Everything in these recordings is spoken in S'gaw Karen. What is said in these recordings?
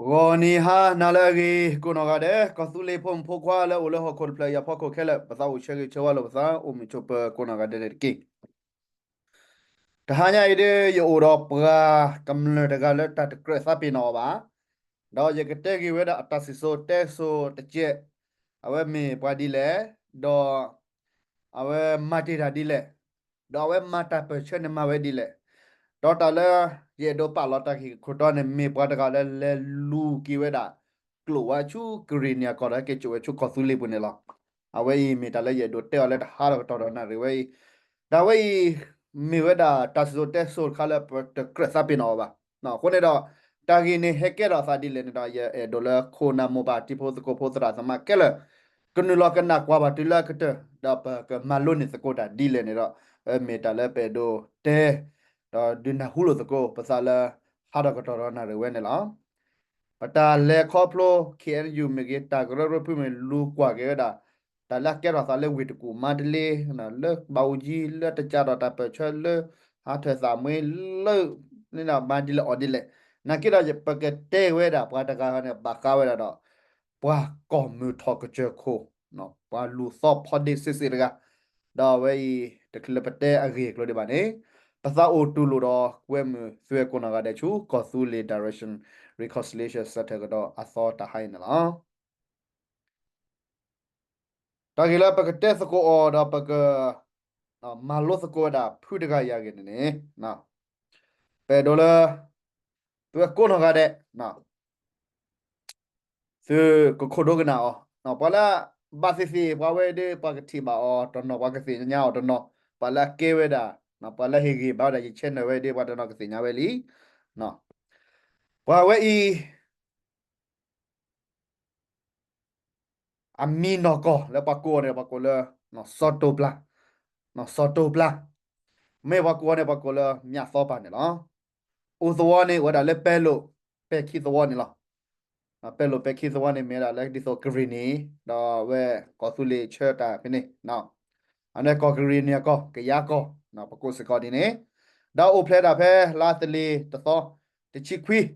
ဂီၤနံၤဟါနၤလၢအဂ့ၤ ကိးနီၢ်ဂၤဒဲး ကီၢ်သူလ့ၤဖိမုၣ်ဖိခွါလၢအိၣ်လၢဟီၣ်ခိၣ်တဖျၢၣ်အံၤအဖီခိၣ်ခဲလၢာ် ပသးအိၣ်ဆၢဂ့ၤဆၢဝါလိာ်ပသး အိၣ်မုာ်ဆိးပၢၤကိးနီၢ်ဂၤဒဲးန့ၣ်တက့ၢ်. တဟါညါအံၤဒ် ယအိၣ်ဒီးပှၤကမျၢၢ်တဂၤလၢတၢ်တကြၢးသးပ့ၤနီၣ်အီၤဘၣ်. ဒီးယကတဲက့ၤဝဲဒၣ်အတၢ်စံၣ်စိၤတဲစိၤတစဲး, အဝဲမ့ၢ်ပှၤဒ်လဲၣ်, ဒီးအဝဲမၤတ့ၢ်တၢ်ဒ်လဲၣ်, ဒီးအဝဲမၤတၢ်ပၢၢ်ဆၢန့ၣ်မၤဝဲဒ်လဲၣ်. ဒီးတၢ်လၢယအဲၣ်ဒိးပာ်လီၤတၢ်ဂ့ၢ်ခိၣ်တီန့ၣ် မ့ၢ်ပှၤတဂၤလၢလဲၤလူၤက့ၤဝဲဒၣ် ကျိာ်ဝါဆူကရံၣ်နံၣ်အကီၢ်ဒီးဟဲက့ၤစိာ်ဝဲဆူကီၢ်သူလ့ၤပူၤန့ၣ်လီၤ. အဝဲအံၤမ့ၢ်တၢ်လၢယအဲၣ်ဒိးတဲအီၤလၢတဟါဒီးကတီၢ်ဒီးနၣ်ရံၣ်ဝဲအံၤ, တၢ်ဝဲအံၤ မ့ၢ်ဝဲဒၣ်တၢ်စံၣ်စိၤတဲစိၤတခါလၢပတကြၢးသးပ့ၤနီၣ်အီၤဘၣ်. အဃိန့ၣ်ဒီး တၢ်ဂ့ၢ်န့ၣ်ဟဲကဲထီၣ်အသးဒ်လဲၣ်န့ၣ်ဒီး ယအဲၣ်ဒိးလၢခိၣ်နၢ်မိၢ်ပၢ်တံၤဖိသကိးဖိသရၣ်သမါခဲလၢာ် ကနုာ်လီၤကနၣ်ကွၢ်ဘၣ်တုၤလၢအကတၢၢ် ဒီးပကမၤလိန့ၢ်သကိးတၢ်ဒ်လဲၣ်န့ၣ်ဒီး မ့ၢ်တၢ်လၢပအဲၣ်ဒိးတဲ ဒီးဒုးနၢ်ဟူလိာ်သကိးပသးလၢ ဟါဒီးကတီၢ်ဒီးနၣ်ရံၣ်ဝဲန့ၣ်လီၤ. ပတၢ်လဲၤခီဖျိ ခ့ၣ်အဲၣ်ယူၣ် မ့ၢ်ဂ့ၤ တၢ်ကရၢကရိဖုမ့ၢ်လူၤကွၢ်က့ၤဝဲဒၣ် တၢ်လၢအကဲထီၣ်သးလၢဝ့ၢ်တကူၣ်မါတလ့ လၢဘးအူကၠံ လၢတကးဒီးတၢ်ပၢၢ်ဆၢလၢ ဟးထၢၣ်သးမှ့လၢ မါဒ်လဲၣ်အီၤဒ်လဲၣ်, နာ်က့ဒီးပကတဲဝဲဒၣ်ပှၤတဂၤန့ၣ် ဘၣ်ဃးဝဲဒၣ်ဒီး ပှၤကီၢ်မုၢ်ထီၣ်ကစၢၢ်ခိၣ် ပှၤလူၤသီဖီဒ့စ့ၢ်စ့ၢ်တဂၤ, ဒီးအဝဲအံၤ တချုးလၢပတဲအဂ့ၢ်အကျိၤဒံးဘၣ်န့ၣ် ပသးအိၣ်တူၢ်လိာ်ဒီးကွဲမုာ်သုဝဲကိးနီၢ်ဂၤဒဲးဆူ ကီၢ်သူလ့ၤ Direction Reconciliation Centre ကဒီးအသီတဟါအံၤန့ၣ်လီၤ. တၢ်ဂ့ၢ်လၢပကတဲသကိးအီၤဒီးပက မၤလိသကိးဝဲဒၣ်ဖုတဂၤအံၤအဂ့ၢ်န့ၣ်န့ၣ် ပအဲၣ်ဒိးလၢ သုဝဲကိးနီၢ်ဂၤဒဲး သုကခိၣ်ဒိကနၣ်အီၤ, ပှၤလၢဘၣ်သ့ၣ်သ့ၣ် ပှၤဝဲဒၣ် ပှၤကထံၣ်ဘၣ်အီၤတနီၤ ပှၤကသ့ၣ်ညါအီၤတနီၤ, ပှၤလၢအကဲဝဲဒၣ် ပှၤလၢဟ့ၣ်ဂံၢ်ဘါဝဲဒၣ်ယ channel ဝဲဒၣ် ပှၤတနီၤကသ့ၣ်ညါဝဲလံ. ပှၤဝဲအံၤ အမံၤနီၢ်ကီၢ်လၢပှၤကိးအီၤန့ၣ် ပှၤကိးလၢ စီၤတိၢ်ပျၢ်, စီၤတိၢ်ပျၢ်, မ့ၢ်ပှၤကိးအီၤန့ၣ် ပှၤကိးလၢ မၠၣ်သီပၤန့ၣ်လီၤ. အိၣ်သဝီန့ၣ် အိၣ်ဝဲဒၣ်လၢပဲၤလိာ် ပဲၤခံသဝီန့ၣ်လီၤ. ပဲၤလိာ်ပဲၤခံသဝီန့ၣ် မ့ၢ်ဝဲဒၣ်လၢဒ်သိးကရံၣ်နံၣ် ဒီးဝဲကီၢ်သူလ့ၤဆၢတၢ်ဖဲန့ၣ် အန့ၣ်ကီၢ်ကရံၣ်နံၣ်အကီၢ် ကယၤကီၢ် ပကိးစ့ၢ်ကီးဒ်န့ၣ်, ဒီးအိၣ်ဖျဲၣ်ဒၣ်ဖဲလါတလ့ၤတသီ တဆံခွံ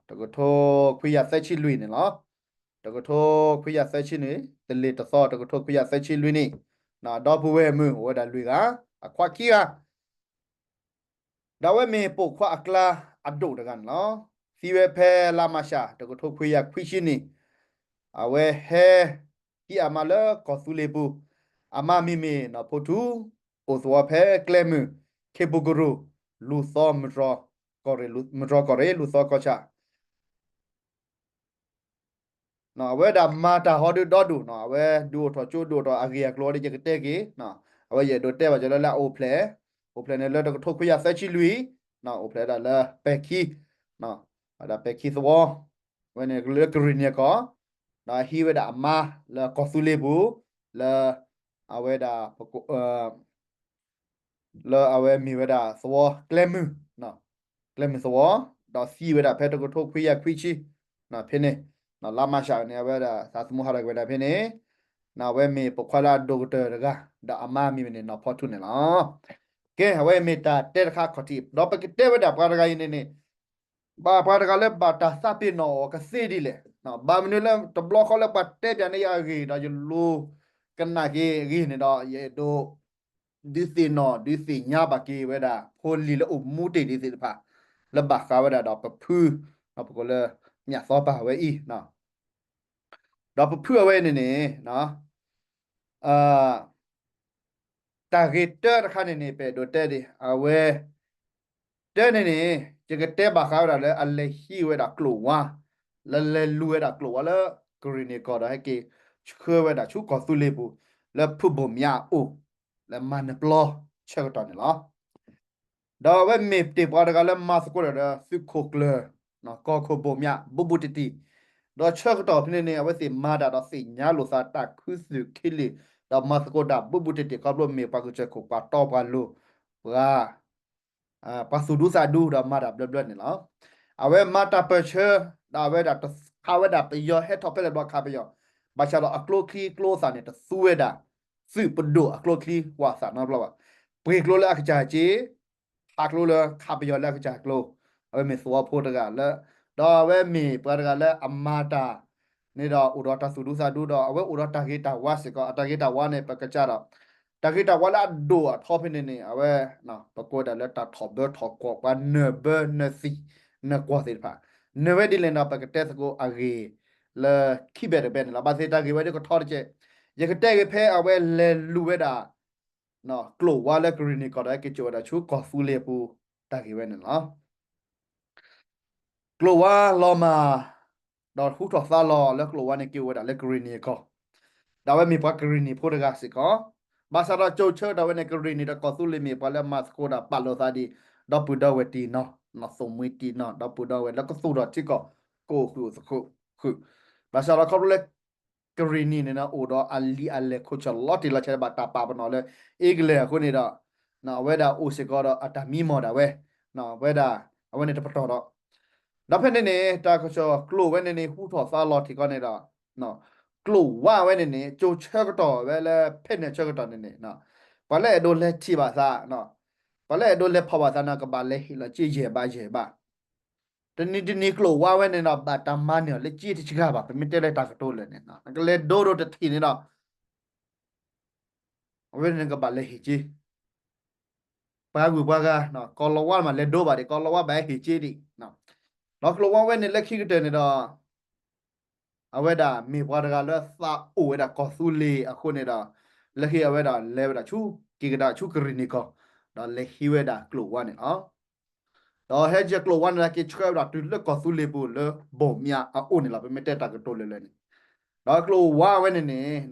တကထိခွံကယၤသၢဆံလွံၢ်န့ၣ်လီၤ. တကထိခွံကယၤသၢဆံနံၣ် တလ့ၤတသီ တကထိခွံကယၤသၢဆံလွံၢ်နံၣ်, ဒီပုၢ်ဝဲၢ်မုၣ်အိၣ်ဝဲဒၣ်လွံၢ်ဂၤ, အခွါခံဂၤ, ဒီးအဝဲမ့ၢ်ပိာ်ခွါအကျါအဒိၣ်တဂၤန့ၣ်လီၤ. သံဝဲဖဲလါမၢ်ၡး တကထိခွံကယၤခွံဆံနံၣ်, အဝဲဟဲဟံးအမါလၢကီၢ်သူလ့ၤပူၤ, အမါမံၤမ့ၢ်နီၢ်ဖိထူ, အိၣ်သဝီဖဲကျဲမုၢ် ခ့ပူၤကရူၢ်, လူၤသီ မုၢ်တြီၢ်ကီၢ်ရ့ၣ် လူၤသီကီၢ်ဆၣ် အဝဲဒၣ်မၤတၢ်ဟီဒုဒီဒူၣ်, အဝဲဒုးအိၣ်ထီၣ်ကၠိဒုးအိၣ်ထီၣ်အဂ့ၢ်အကျိၤဒ်ယကတဲက့ၤ, အဝဲယအဲၣ်ဒိးတဲဘၣ်က့ၤလၢလၢအအိၣ်ဖျဲၣ်, အိၣ်ဖျဲၣ်န့ၣ်လၢတကထိခွံကယၤသၢဆံလွံၢ်, အိၣ်ဖျဲၣ်ဒၣ်လၢပဲၤခံ, ဝဲဒၣ်ပဲၤခံသဝီ, ဝဲန့ၣ်လၢကရံၣ်နံၣ်အကီၢ်, ဒီးဟံးဝဲဒၣ်အမါလၢကီၢ်သူလ့ၤပူၤ, လၢ အဝဲဒၣ် လၢအဝဲမ့ၢ်ဝဲဒၣ်သဝီကျဲမုၢ်, ကျဲမုၢ်သဝီ, ဒီးသံဝဲဒၣ်ဖဲတကထိခွံကယၤခွံဆံ, ဖဲန့ၣ်, လါမၢ်ၡးန့ၣ် အဝဲဒၣ်သးသမူဟးထီၣ်က့ၤဝဲဒၣ်ဖဲန့ၣ်, အဝဲမ့ၢ်ပိာ်ခွါလၢအဒိၣ်ကတၢၢ်တဂၤ, ဒီးအမါမံၤမ့ၢ်န့ၣ်နီၢ်ဖီထူန့ၣ်လီၤ. ကဲ အဝဲမ့ၢ်တၢ်တဲတခါခီၣ်ထံး, ဒီးပကတဲဝဲဒၣ်ပှၤတဂၤအံၤန့ၣ်န့ၣ် ဘၣ်ပှၤတဂၤလၢဘၣ်တၢ်သးပ့ၤနီၣ်အီၤကသ့ဒ်လဲၣ်, ဘၣ်မနုၤလၢတဘျီဃီလၢပှၤတဲပၠးန့ၢ်ယၤအဂ့ၢ်ဒီး ယလူၤကနၣ်က့ၤအဂ့ၢ်န့ၣ်ဒီး ယအဲၣ်ဒိး ဒုးသ့ၣ်နီၣ် ဒုးသ့ၣ်ညါဘၣ်က့ၤဝဲဒၣ် ဖိလံၤလၢအိၣ်မူတ့ၢ်ဒ်သ့ၣ်တဖၣ် လၢဘၣ်ဃးဝဲဒၣ်ဒီးပဖု, ပကိးလၢ မၠၣ်သီပၤဝဲအံၤ, ဒီးပဖုအဝဲန့ၣ်န့ၣ် တၢ်ဂ့ၤတၢတခါန့ၣ်န့ၣ် ပအဲၣ်ဒိးတဲဒ် အဝဲ တၢန့ၣ်န့ၣ် ယကတဲဘၣ်ဃးဝဲဒၣ်လၢအလဲၤဟံးဝဲဒၣ်ကျိာ်ဝါ, လၢလဲၤလူၤဝဲဒၣ်ကျိာ်ဝါလၢ ကရံၣ်နံၣ်ကီၢ်ဒီး ဟဲက့ၤဆှၢဝဲဒၣ်ဆူကီၢ်သူလ့ၤပူၤ လၢဖုဘိၣ်မၠးအအိၣ် လၢမၤနပျီဆၢကတီၢ်န့ၣ်လီၤ. ဒီးအဝဲမ့ၢ်တ့ၢ်ပှၤတဂၤလၢမၤသကိးတၢ်ဒီးသုးခိၣ်ကျၢၢ် ကီၢ်ခိၣ်ဘိၣ်မၠးဘူးဘူးတံၢ်တံၢ်, ဒီးဆၢကတီၢ်ဖဲန့ၣ်န့ၣ် အဝဲသ့ၣ်မၤတၢ်ဒီးသ့ၣ်ညါလိာ်သးတၢ်ခူသူၣ်ခ့လ့ၣ်, ဒီးမၤသကိးတၢ်ဘူးဘူးတံၢ်တံၢ်ခီဖျိမ့ၢ်ပှၤကစၢၢ်ခိၣ်ပှၤတီပှၤလိၤ, ပှၤ ပှၤသူၣ်ဒူသးဒူဒီးမၤတၢ်ဘျၢဘျၢန့ၣ်လီၤ. အဝဲမၤတၢ်ပၢၢ်ဆၢ ဒီးအဝဲဒၣ်ခးဝဲဒၣ်ပယီၤဟဲထီၣ်ဖဲလဲၣ်ဘျီခးပယီၤ, ဘၣ်ဆၣ်ဒီးအကျိချံကျိသၣ်န့ၣ် တသူဝဲဒၣ် သုးပဒိၣ်အကျိချံကွၢ်သးနီတဘျီဘၣ်. ပှ့ၤကျိလၢအကစၢ်က့, ခးကျိလၢခးပယီၤလၢအကစၢ်ကျိ, အဝဲမ့ၢ်သဝီဖိတဂၤလၢ ဒီးအဝဲမ့ၢ်ပှၤတဂၤလၢအမၤတၢ်န့ၣ်ဒီး အိၣ်ဒီးတၢ်သူၣ်ဒူသးဒူဒီး အဝဲအိၣ်ဒီးတၢ်ဂ့ၤတၢ်ဝါစ့ၢ်ကီး အတၢ်ဂ့ၤတၢ်ဝါန့ၣ် ပကစၢ်ဒီး တၢ်ဂ့ၤတၢ်ဝါလၢအဒိၣ်အထီဖဲန့ၣ်န့ၣ် အဝဲ ပကိးဝဲဒၣ်လၢတၢ်ထီၣ်ဘၢထီၣ်ကွီၢ် ပှၤနၢၤဘၢနၢၤသံၣ်နၢၤကွီၢ်သ့ၣ်တဖၣ် နၢၤဝဲဒ်လဲၣ်ဒီး ပကတဲသကိးအဂ့ၢ်လၢခံဘဲတဘဲန့ၣ်လီၤ. ဘၣ်သ့ၣ်တၢ်ဂ့ၢ်ဝဲဒၣ်ကထီတကဲး ယကတဲဂ့ၤဖဲအဝဲလဲၤလူၤဝဲဒၣ် ကျိာ်ဝါလၢကရံၣ်နံၣ်ကီၢ်ဒီး က့ၤစိာ်ဝဲဒၣ်ဆူကီၢ်သူလ့ၤအပူၤ တၢ်ဂ့ၢ်ဝဲန့ၣ်လီၤ. ကျိာ်ဝါလီၤမၢ် ဒီးဟူထီၣ်သါလီၤလၢကျိာ်ဝါန့ၣ် က့ၤအိၣ်ဝဲဒၣ်လၢကရံၣ်နံၣ်အကီၢ်, ဒီးအဝဲမ့ၢ်ပှၤကရံၣ်နံၣ်ဖိတဂၤစ့ၢ်ကီး, ဘၣ်ဆၣ်ဒီးကၠိဆၢကတီၢ်ဝဲန့ၣ် ကရံၣ်နံၣ်ဒီးကီၢ်သူလ့ၤမ့ၢ်ပှၤလၢမၤသကိးတၢ်ပာ်လိာ်သးဒ် ဒီပုၢ်ဒီဝဲၢ်တံၢ်နီၢ်, နီၢ်သိၣ်မှံတံၢ်နီၢ် ဒီပုၢ်ဒီဝဲၢ်လၢကသူၣ်ထီၣ်ထံကီၢ် ကအိၣ်ဃုာ်အိၣ်သဃုာ်, ဘၣ်ဆၣ်ဒီးခီဖျိလၢ ကရံၣ်နံၣ်န့ၣ် အိၣ်ဒီးအလံာ်အလဲၢ်ခိၣ်ဆၢၣ်လီၤတံၢ်လီၤဆဲးဘၣ်တၢ်ပာ်ပနီၣ်လၢ အ့ကလံးအဃိန့ၣ်ဒီး အဝဲဒၣ်အိၣ်စ့ၢ်ကီးဒီးအတၢ်မံမီၢ်ဒၣ်ဝဲ, ဝဲဒၣ် အဝဲန့ၣ်တပတီၢ်ဒီး, ဒီးဖဲန့ၣ်န့ၣ် တၢ်ကစီၣ်ကျိာ်ဝဲန့ၣ်န့ၣ် ဟူထီၣ်သါလီၤထံကီၢ်န့ၣ်ဒီး ကျိာ်ဝါဝဲန့ၣ်န့ၣ် ကၠိဆၢကတီၢ်ဝဲလၢဖဲန့ၣ်ဆၢကတီၢ်န့ၣ်န့ၣ် ပှၤလၢအဲၣ်ဒိးလဲၤထံၣ်ဘၣ်သး, ပှၤလၢအဲၣ်ဒိးလဲၤဖီၣ်ဘၣ်သးန့ၣ် ကဘၣ်လဲၤဟ့ၣ်လီၤစ့ယဲၢ်ဘးယဲၢ်ဘး တနံၤတနံၤကျိာ်ဝါဝဲန့ၣ်ဒီး ဘၣ်တၢ်မၤန့ၢ်အီၤလၢစ့တဆှးဘၣ် ပမ့ၢ်တဲလၢတၢ်ကတိၤလၢာ်န့ၣ် နကလဲၤဒိဒိၣ်တထံၣ်န့ၣ်ဒီး အဝဲန့ၣ်ကဘၣ်လဲၤဟ့ၣ်စ့, ပှၤဂုၤပှၤဂၤ, ကီၤလီၤဝါမးလဲၤဒိဘၣ်ဒံး ကီၤလီၤဝါဘၣ်ဟဲဟ့ၣ်စ့ဒံး, ဒီးကျိာ်ဝါဝဲန့ၣ်လၢခံကတၢၢ်န့ၣ်ဒီး အဝဲဒၣ်မ့ၢ်ပှၤတဂၤလၢသးအိၣ်ဝဲဒၣ်ကီၢ်သူလ့ၤအဃိန့ၣ်ဒီး လၢခံအဝဲဒၣ်လဲၤဝဲဒၣ်ဆူ က့ၤကဒါဆူကရံၣ်နံၣ်ကီၢ်, ဒီးလဲၤဟံးဝဲဒၣ်ကျိာ်ဝါန့ၣ်လီၤ. ဒီးဟဲယဲၢ်ကျိာ်ဝါန့ၣ်ဒီး က့ၤဆှၢဝဲဒၣ်တုၤလၢကီၢ်သူလ့ၤပူၤလၢဘိၣ်မၠးအအိၣ်န့ၣ်လီၤ. ပမ့ၢ်တဲတၢ်ကတိၤလၢာ်လၢာ်န့ၣ်, ဒီးကျိာ်ဝါဝဲန့ၣ်န့ၣ်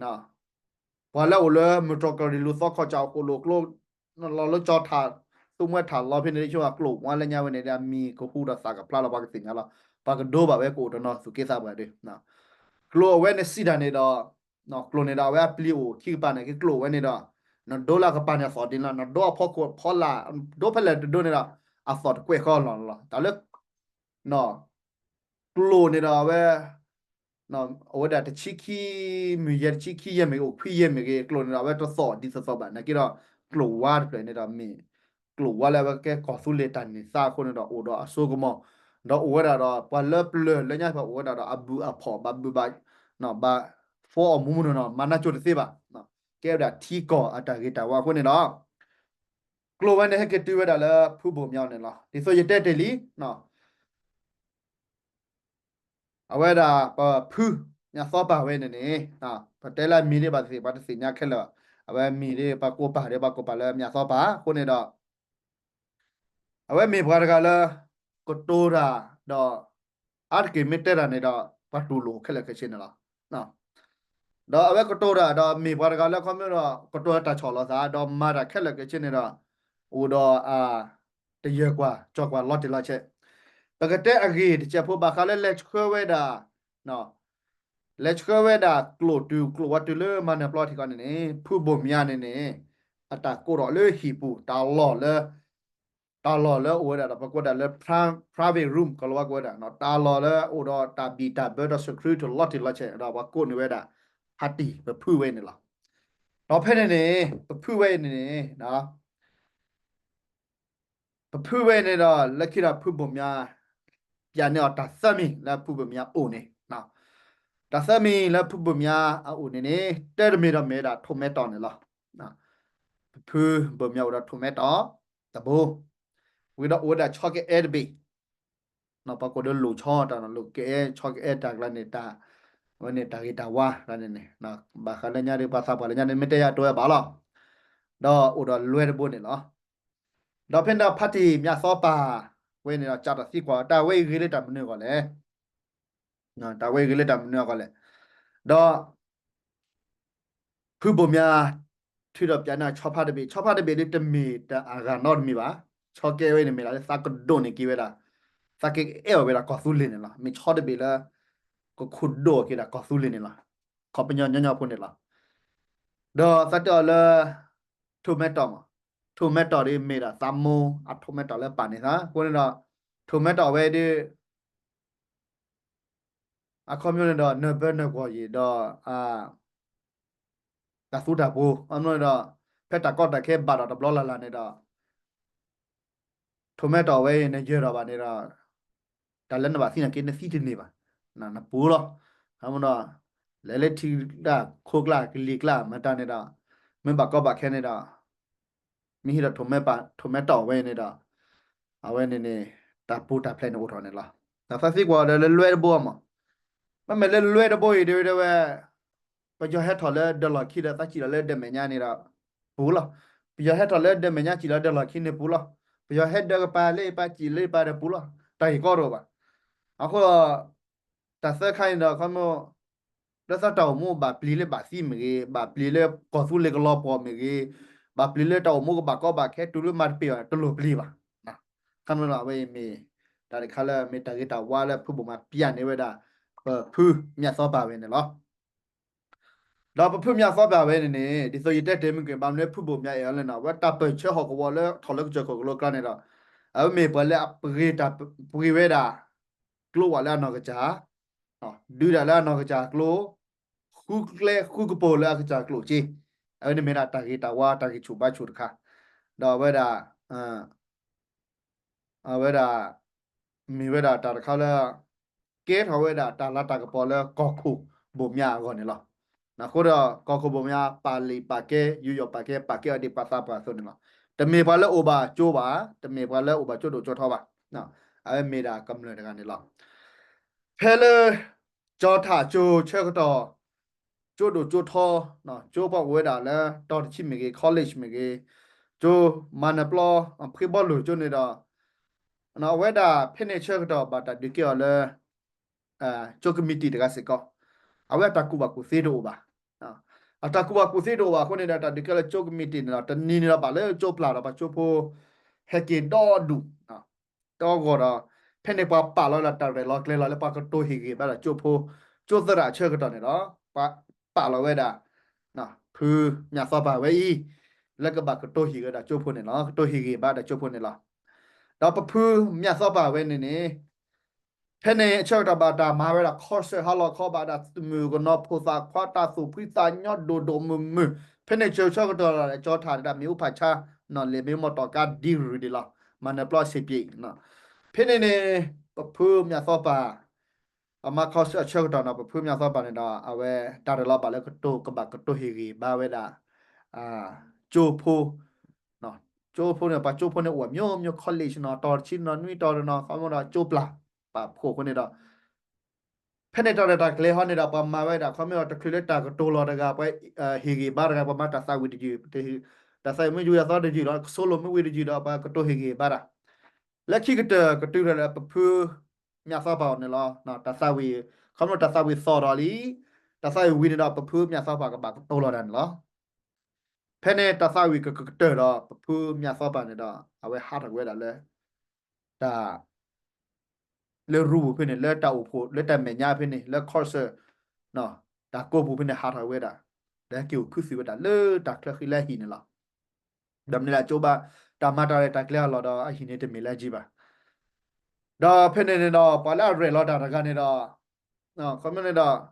ပှၤလၢအိၣ်လၢမုၢ်တြီၢ်ကီၢ်ရ့ၣ်လူၤသီခီၣ်စၣ်အဃိၣ်လိၣ်ကျိ လီၤလၢကၠီထး သူမှဲထးလီၤဖဲန့ၣ် ဆိကျိာ်ဝါလၢညါဝဲန့ၣ်ဒီး အမံၤကဟူဒီးသးကဖျါလီၤပှၤကသ့ၣ်ညါလီၤ. ပှၤကဒိဘၣ်ဝဲကအိၣ်တနီၤသူၣ်က့သးပှၢ်ဒီး ကျိာ်အဝဲန့ၣ်စံးတၢ်န့ၣ်ဒီး ကျိာ်န့ၣ်ဒီးအဝဲအပျံၤအိၣ်ခံကပၤန့ၣ် က့ၤကျိာ်ဝဲန့ၣ်ဒီး နဒိလၢအကပၤန့ၣ်အသီၣ်ဒ်န့ၣ်လီၤ. နဒိအဖီခိၣ်ဖီလာ် ဒိဖဲလဲၣ်တဒိန့ၣ်ဒီး အသီၣ်တကွဲးဃီလီၤလီၤ. တၢ်လၢ ကျိာ်န့ၣ်ဒီးအဝဲ အဝဲဒၣ်တဆံခံ မုၢ်ယဲၢ်တဆံခံယဲၢ်မ့ၢ်ဂ့ၤ အိၣ်ခွံယဲၢ်မ့ၢ်ဂ့ၤ ကျိာ်န့ၣ်ဒီးအဝဲတသီၣ်ဒ်သိးသိးဘၣ် နာ်က့ဒီး ကျိာ်ဝါတဖျၢၣ်န့ၣ်ဒီးမ့ၢ် ကျိာ်ဝါလၢအဝဲကဲကီၢ်သူလ့ၤတၢ်န့ၢ်သါအဃိန့ၣ်ဒီး အိၣ်ဒီးအစိကမီၤ ဒီးအိၣ်ဝဲဒၣ်ဒီး ပှၤလၢပျၢၤလၢညါတဖၣ်အိၣ်ဝဲဒၣ်ဒီးအဘုၣ်အဖီၣ် ဘၣ်ဘုၣ်ဘၣ် ဘၣ်ဖီအီၣ်မူမူနီၢ်နီၢ် မၤနၢၤကၠိတသ့ဘၣ် ကဲဝဲဒၣ်ထံကီၢ်အတၢ်ဂ့ၤတၢ်ဝါအဃိန့ၣ်ဒီး ကျိာ်ဝဲန့ၣ်ဟဲက့ၤတုၤဝဲဒၣ်လၢဖုဘိၣ်မၠးအအိၣ်န့ၣ်လီၤ. ဒ်သိးယတဲတ့ၢ်လံ အဝဲဒၣ်ပဖု မၠးသီပၢ်ဝဲန့ၣ်န့ၣ် ပတဲလၢအမံၤဒ်ဘၣ်သ့ၣ် ပှၤတသ့ၣ်ညါခဲလၢာ်, အဝဲမံၤဒ်ပှၤကိးပၢ်ဒီးပှၤကိးပၢ်လၢမၠးသီပၢ်အဃိန့ၣ်ဒီး အဝဲမ့ၢ်ပှၤတဂၤလၢ ကတိၤတၢ်ဒီး အါတက့ၢ်မ့ၢ်တဲတၢ်န့ၣ်ဒီး ပှၤတူၢ်လိာ်ခဲလၢာ်ခဲဆ့န့ၣ်လီၤ. ဒီးအဝဲကတိၤတၢ်ဒီးမ့ၢ်ပှၤတဂၤလၢခီဖျိဒီး ကတိၤတၢ်ဆီၣ်လီၤသး ဒီးမၤတၢ်ခဲလၢာ်ခဲဆ့န့ၣ်ဒီး အိၣ်ဒီးအ တယၢၢ်ကွၢ် ကၠီၣ်ကွၢ်လီၤတံၢ်လီၤဆဲး, ပကတဲအဂ့ၢ်တစဲးဖိဘၣ်ဃးလၢလဲၤဆှၢဝဲဒၣ် လဲၤဆှၢဝဲဒၣ်ကျိာ်တုၤကျိာ်ဝါတုၤလၢမၤနၢၤပျီထံကီၢ်န့ၣ်န့ၣ် ဖုဘိၣ်မၠးန့ၣ်န့ၣ် အတၢ်ကိးထီၣ်လၢဟံၣ်ပူၤ တၢ်လီၢ်လၢ တၢ်လီၢ်လၢအိၣ်ဝဲဒၣ်ဒီး ပကိးဒၣ်လၢ private room ကီၤလၤဝါကိးဝဲဒၣ် တၢ်လီၢ်လၢအိၣ်ဒီးတၢ်ဘံၣ်တၢ်ဘၢဒီး security လီၤတံၢ်လီၤဆဲးဒီး ပှၤကိးန့ၢ်ဝဲဒၣ် ဖါတံၢ် ပဖုဝဲန့ၣ်လီၤ. ဒီးဖဲန့ၣ်န့ၣ် ပဖုဝဲန့ၣ်န့ၣ် ပဖုဝဲန့ၣ်ဒီး လၢခံဒီးဖုဘိၣ်မၠး ပျးန့ၢ်အီၤတၢ်သၢမံၤလၢဖုဘိၣ်မၠးအအိၣ်န့ၣ်, တၢ်သၢမံၤလၢဖုဘိၣ်မၠးအအိၣ်န့ၣ်န့ၣ် တၢ်တမံၤဒီးမ့ၢ်ဝဲဒၣ်ထိၣ်မဲတီၢ်န့ၣ်လီၤ. ပဖုဘိၣ်မၠးအိၣ်ဒီးထိၣ်မဲတီၢ် တဘိ, ဝံၤဒီးအိၣ်ဝဲဒၣ်ဆီကအဲၣ်တဘ့ၣ် ပှၤကိးဒီးလိၣ်ဆီတၢ်နီၤ လိၣ်ကအဲၣ် ဆီကအဲၣ်တၢ်ကျါန့ၣ် တၢ် အဝဲန့ၣ်တၢ်ဂ့ၤတၢ်ဝါကျါန့ၣ်န့ၣ် ဘၣ်ဃးလၢညါဒီး ပှၤသးပှၢ်လၢညါန့ၣ် မ့ၢ်တဲယၤတဝဲဘၣ်လီၤ. ဒီးအိၣ်ဒီးလွဲတဘိန့ၣ်လီၤ. ဒီးဖဲန့ၣ်ဒီးဖါတံၢ်မၠးသီပၢ်ဝဲန့ၣ်ဒီး စးထီၣ်သံကွၢ် တၢ်ဝဲအံၤဂ့ၤလၢတၢ်မနုၤအဂီၢ်လဲၣ်, တၢ်ဝဲအံၤဂ့ၤလၢတၢ်မနုၤအဂီၢ်လဲၣ်, ဒီး ဖုဘိၣ်မၠး ထုးဒီးပျးန့ၢ်ဆီဖါတဘ့ၣ်, ဆီဖါတဘ့ၣ်ဒ်တမ့ၢ်တၢ်အဂၤနီတမံၤဘၣ်. ဆီကအဲၣ်ဝဲန့ၣ်မ့ၢ်ဒၣ်လၢသးကဒိၣ်န့ၢ်က့ၤဝဲဒၣ်, သးကအဲၣ်အီၤဝဲဒၣ်ကီၢ်သူလ့ၤန့ၣ်လီၤ. မ့ၢ်ဆီတဘ့ၣ်လၢ ကခူၣ်ဒိၣ်က့ၤဒၣ်ကီၢ်သူလ့ၤန့ၣ်လီၤ. ခီပညီညီညီဖိန့ၣ်လီၤ. ဒီးသးတဲအီၤလၢ ထိၣ်မဲတီၢ်မး, ထိၣ်မဲတီၢ်ဒ်မ့ၢ်ဒၣ်သးမိၢ်အထိၣ်မဲတီၢ်လၢပာ်န့ၢ်သး, အဃိန့ၣ်ဒီး ထိၣ်မဲတီၢ်ဝဲဒ် အခီပညီန့ၣ်ဒီး နၢ်ဘၢနၢ်ကွီၢ်ယံာ်ဒီး တၢ်သူတၢ်ပှိၤ အခီပညီန့ၣ်ဒီး ဖဲတၢ်ကီတၢ်ခဲဘၣ်ဒီးတဘျီလၢ်လၢ်န့ၣ်ဒီး ထိၣ်မဲတီၢ်ဝဲအံၤ နယၢၤဒီးဘၣ်န့ၣ်ဒီး တၢ်လၢနဘၣ်သံနာ်က့ နသံတန့ၢ်ဘၣ်, နပူၤလီၤ. အဃိဒီး လဲၤလၢထံကျါခိကျါကလံၤကျါ မတၤန့ၣ်ဒီး မ့ၢ်ဘၣ်ကီဘၣ်ခဲန့ၣ်ဒီး မ့ၢ်ဟံးဒီးထိၣ်မဲပာ် ထိၣ်မဲတီၢ်ဝဲန့ၣ်ဒီး အဝဲန့ၣ်န့ၣ် တၢ်ပူၤတၢ်ဖျဲးန့ၣ်အိၣ်ထီၣ်န့ၣ်လီၤ. ဒီးသးသံကွၢ်ဒီးလၢလွဲတဘိမး, မ့မ့ၢ်လၢလွဲတဘိအံၤ တဲဝဲဒၣ်ဝဲ ပယီၤဟဲထီၣ်လၢဒၢးလီၢ်ခံဒီး သးစံၣ်လီၤလၢဒၢးမဲာ်ညါန့ၣ်ဒီး ပူၤလီၤ. ပယီၤဟဲထီၣ်လၢဒၢးမဲာ်ညါ စံၣ်လီၤဒၢးလီၢ်ခံန့ၣ်ပူၤလီၤ. ပယီၤဟဲဒၢးကပၤလၢပၤ စံၣ်လၢပၤဒီးပူၤလီၤ. တၢ်ဂ့ၢ်ကီတအိၣ်ဘၣ်. အဃိ တၢ်သၢခါန့ၣ်ဒီး ခီမီ လၢသးတၢ်အိၣ်မူဘၣ်ပျံၤလၢဘၣ်သံမ့ၢ်ဂ့ၤ, ဘၣ်ပျံၤလၢကီၢ်သူလ့ၤကလီၤပှီၢ်မ့ၢ်ဂ့ၤ, ဘၣ်ပျံၤလၢတၢ်အိၣ်မူကဘၣ်ကီဘၣ်ခဲ တုၤလၢမၤတပ့ၤဘၣ် တလိၣ်ပျံၤဘၣ်. ခီမီ အဝဲအံၤမ့ၢ် တၢ်တခါလၢမ့ၢ်တၢ်ဂ့ၤတၢ်ဝါလၢဖုဘိၣ်မးပျဲန့ၢ်ဝဲဒၣ် ပဖုမြတ်သောပၢ်ဝဲန့ၣ်လီၤ. ဒီးပဖုမြတ်သောပၢ်ဝဲန့ၣ်န့ၣ် ဒ်သိးယတဲတ့ၢ်မုၢ်က့ၤ ဘၣ်မနုၤဖုဘိၣ်မးအဲၣ်အီၤလဲၣ်န့ၣ် အဝဲတၢ်ပၢၢ်ဆၢဟီၣ်ကဝီၤလၢထီၣ်လၢကစၢၢ်ခိၣ်ကလိကျါန့ၣ်ဒီး အဝဲမ့ၢ်ပှၤလၢအပှ့ၤတၢ်ပှ့ၤဝဲဒၣ် ကျိဝဲလၢအနီၢ်ကစၢ်, ဒုးတၢ်လၢအနီၢ်ကစၢ်ကျိ, ဃုကျဲဃုကပူၤလၢအကစၢ်ကျိၣ်စ့, အဝဲန့ၣ်မ့ၢ်ဒၣ်တၢ်ဂ့ၤတၢ်ဝါတၢ်ဂံၢ်ဆူၣ်ဘါဆူၣ်တခါ, ဒီးအဝဲဒၣ် အဝဲဒၣ် မ့ၢ်ဝဲဒၣ်တၢ်တခါလၢ ကဲထီၣ်ဝဲဒၣ်တၢ်လၤတၢ်ကပီၤလၢကီၢ်ခိၣ်ဘိၣ်မးအဂီၢ်န့ၣ်လီၤ. အဃိဒီးကီၢ်ခိၣ်ဘိၣ်မး ပာ်လံာ်ပာ်ကဲ ယူးယီၣ်ပာ်ကဲ ပာ်ကဲအီၤဒ်ပှၤသးပှၢ်အသိးန့ၣ်လီၤ. တမ့ၢ်ပှၤလၢအိၣ်ဘၣ်ကၠိဘၣ်, တမ့ၢ်ပှၤလၢအိၣ်ဘၣ်ကၠိဒိၣ်ကၠိထီဘၣ်. အဝဲမ့ၢ်ဒၣ်ကမျၢၢ်တဂၤန့ၣ်လီၤ. ဖဲလၢ ကၠီထၣ်ကၠိဆၢကတီၢ် ကၠိဒိၣ်ကၠိထီ, ကၠိပှၤအိၣ်ဝဲဒၣ်လၢတီၤတဆံမ့ၢ်ဂ့ၤ, college မ့ၢ်ဂ့ၤ, ကၠိမၤနၢၤပျီ ဖှ့ဘီလိၣ်ကၠိန့ၣ်ဒီး အဝဲဒၣ်ဖဲန့ၣ်ဆၢကတီၢ်ဘၣ်တၢ်ဒုးကဲအီၤလၢ ကၠိကမံးတံာ်တဂၤစ့ၢ်ကီး, အဝဲအတၢ်ကူၣ်ဘၣ်ကူၣ်သ့တအိၣ်ဘၣ်. အတၢ်ကူၣ်ဘၣ်ကူၣ်သ့တအိၣ်ဘၣ်အဃိန့ၣ်ဒီး တၢ်ဒုးကဲလၢကၠိကမံးတံာ်န့ၣ်ဒီး တနံၤန့ၣ်ဒီးဘၣ်လၢကၠိပျၢ်ဒီးပှၤကၠိဖိ ဟဲက့ၤဒီဒူၣ် တဂီၢ်ဒီး ဖဲန့ၣ်ပှၤပာ်လီၤဝဲဒၣ်တၢ်ရဲၣ်လီၤကျဲၤလီၤလၢပှၤကတိၤဟ့ၣ်ဂ့ၤဘၣ်ဒီးကၠိဖိ, ကၠိသရၣ်အဆၢကတီၢ်န့ၣ်ဒီး ပှၤပာ်လီၤဝဲဒၣ် ဖုမြတ်သောပၢ်ဝဲအံၤ လၢကဘၣ်ကတိၤဟ့ၣ်ဂ့ၤဒီးကၠိဖိန့ၣ်လီၤ. ကတိၤဟ့ၣ်ဂ့ၤဘၣ်ဒီးကၠိဖိန့ၣ်လီၤ. ဒီးပဖုမြတ်သောပၢ်ဝဲန့ၣ်န့ၣ် ဖဲန့ၣ်အဆၢကတီၢ်ဘၣ်တၢ်မၤဝဲဒၣ် concert ဟါလီၤခီ ဘၣ်ဒၣ်သုးမုၢ်ကနီၤဖိသၣ်ခွါတၢ်သူၣ်ဖှံသးညီဒိၣ်ဒိၣ်မုၢ်မုၢ်, ဖဲန့ၣ်ဆၢကတီၢ်ဒီးကၠီထၣ်ဒၣ်မ့ၣ်အူဖးဆါ နီၢ်လဲၣ်မ့ၢ်မီၢ်တီၢ်ကါဒံရူၢ်ဒံးလီၤ, မၤနၢၤပျီစ့ပံး, ဖဲန့ၣ်န့ၣ် ပဖုမြတ်သောပၢ် အမၤ concert အဆၢကတီၢ်န့ၣ် ပဖုမြတ်သောပၢ်န့ၣ်ဒီး အဝဲတၢ်ရဲၣ်လီၤဘၣ်လၢကတိၤ ကဘၣ်ကတိၤဟ့ၣ်ဂ့ၤဘၣ်ဝဲဒၣ် ကၠိဖိ ကၠိဖိန့ၣ် ပှၤကၠိဖိန့ၣ်အိၣ်မျိုးမျိုး college နီၤ တီၤတဆံနီၤ နွံတီၤတနီၤ ခီမီဒီးကၠိပျၢ် ပာ်ဖှိၣ်အဃိန့ၣ်ဒီး ဖဲန့ၣ်တၢ်ရဲၣ်တၢ်ကျဲၤဟီန့ၣ်ဒီး ပှၤမၤဝဲဒၣ် ခီမီဒီးတချုးလၢတၢ်ကတိၤလီၤတဂၤ ပှၤဟ့ၣ်ဂ့ၤဘၣ်တဂၤ ပှၤမၤတၢ်သးဝံၣ်တယုၢ်, တၢ်သးဝံၣ်မ့ၢ်ယုၢ်အသီတယုၢ်ဒီး ကဆိလိာ်မ့ၢ်ဝံၤတယုၢ်ဒီး ပှၤကတိၤဟ့ၣ်ဂ့ၤဘၣ်တၢ် လၢခံကတၢၢ်ကတုၤထီၣ်လၢပဖု မြတ်သောပၢ်အီၤန့ၣ်လီၤ. တၢ်သးဝံၣ် ခီဖျိတၢ်သးဝံၣ်သီၣ်ထီၣ်လံ, တၢ်သးဝံၣ်ဝံၤန့ၣ်ဒီး ပဖုမြတ်သောပၢ်ကဘၣ်ကတိၤလီၤတၢ်န့ၣ်လီၤ. ဖဲန့ၣ်တၢ်သးဝံၣ်ကကတၢၢ်ဒီး ပဖုမြတ်သောပၢ်န့ၣ်ဒီး အဝဲဟးထီၣ်ကွံာ်ဝဲဒၣ်လၢ တၢ် လၢရူပူၤဖဲန့ၣ် လၢတၢ်အိၣ်ဖှိၣ် လၢတၢ်မဲာ်ညါဖဲန့ၣ် လၢ concert တၢ်ကိးပူၤဖဲန့ၣ် ဟးထီၣ်ဝဲဒၣ်, ဒီးဟဲက့ၤအိၣ်ခူသူၣ်ဝဲဒၣ်လၢတၢ်ချၢဃံလၢအဟံၣ်န့ၣ်လီၤ. ဒီးမနုၤလၢအကၠိဘၣ် တၢ်မၤတၢ်ရဲၣ်တၢ်ကျဲၤအလီၢ်ဒီး အဟံၣ်န့ၣ်တမ့ၢ်လၢအယံၤဘၣ်. ဒီးဖဲန့ၣ်န့ၣ်ဒီး ပှၤလၢအရဲၣ်လီၤတၢ်တဂၤန့ၣ်ဒီး ခီမီန့ၣ်ဒီး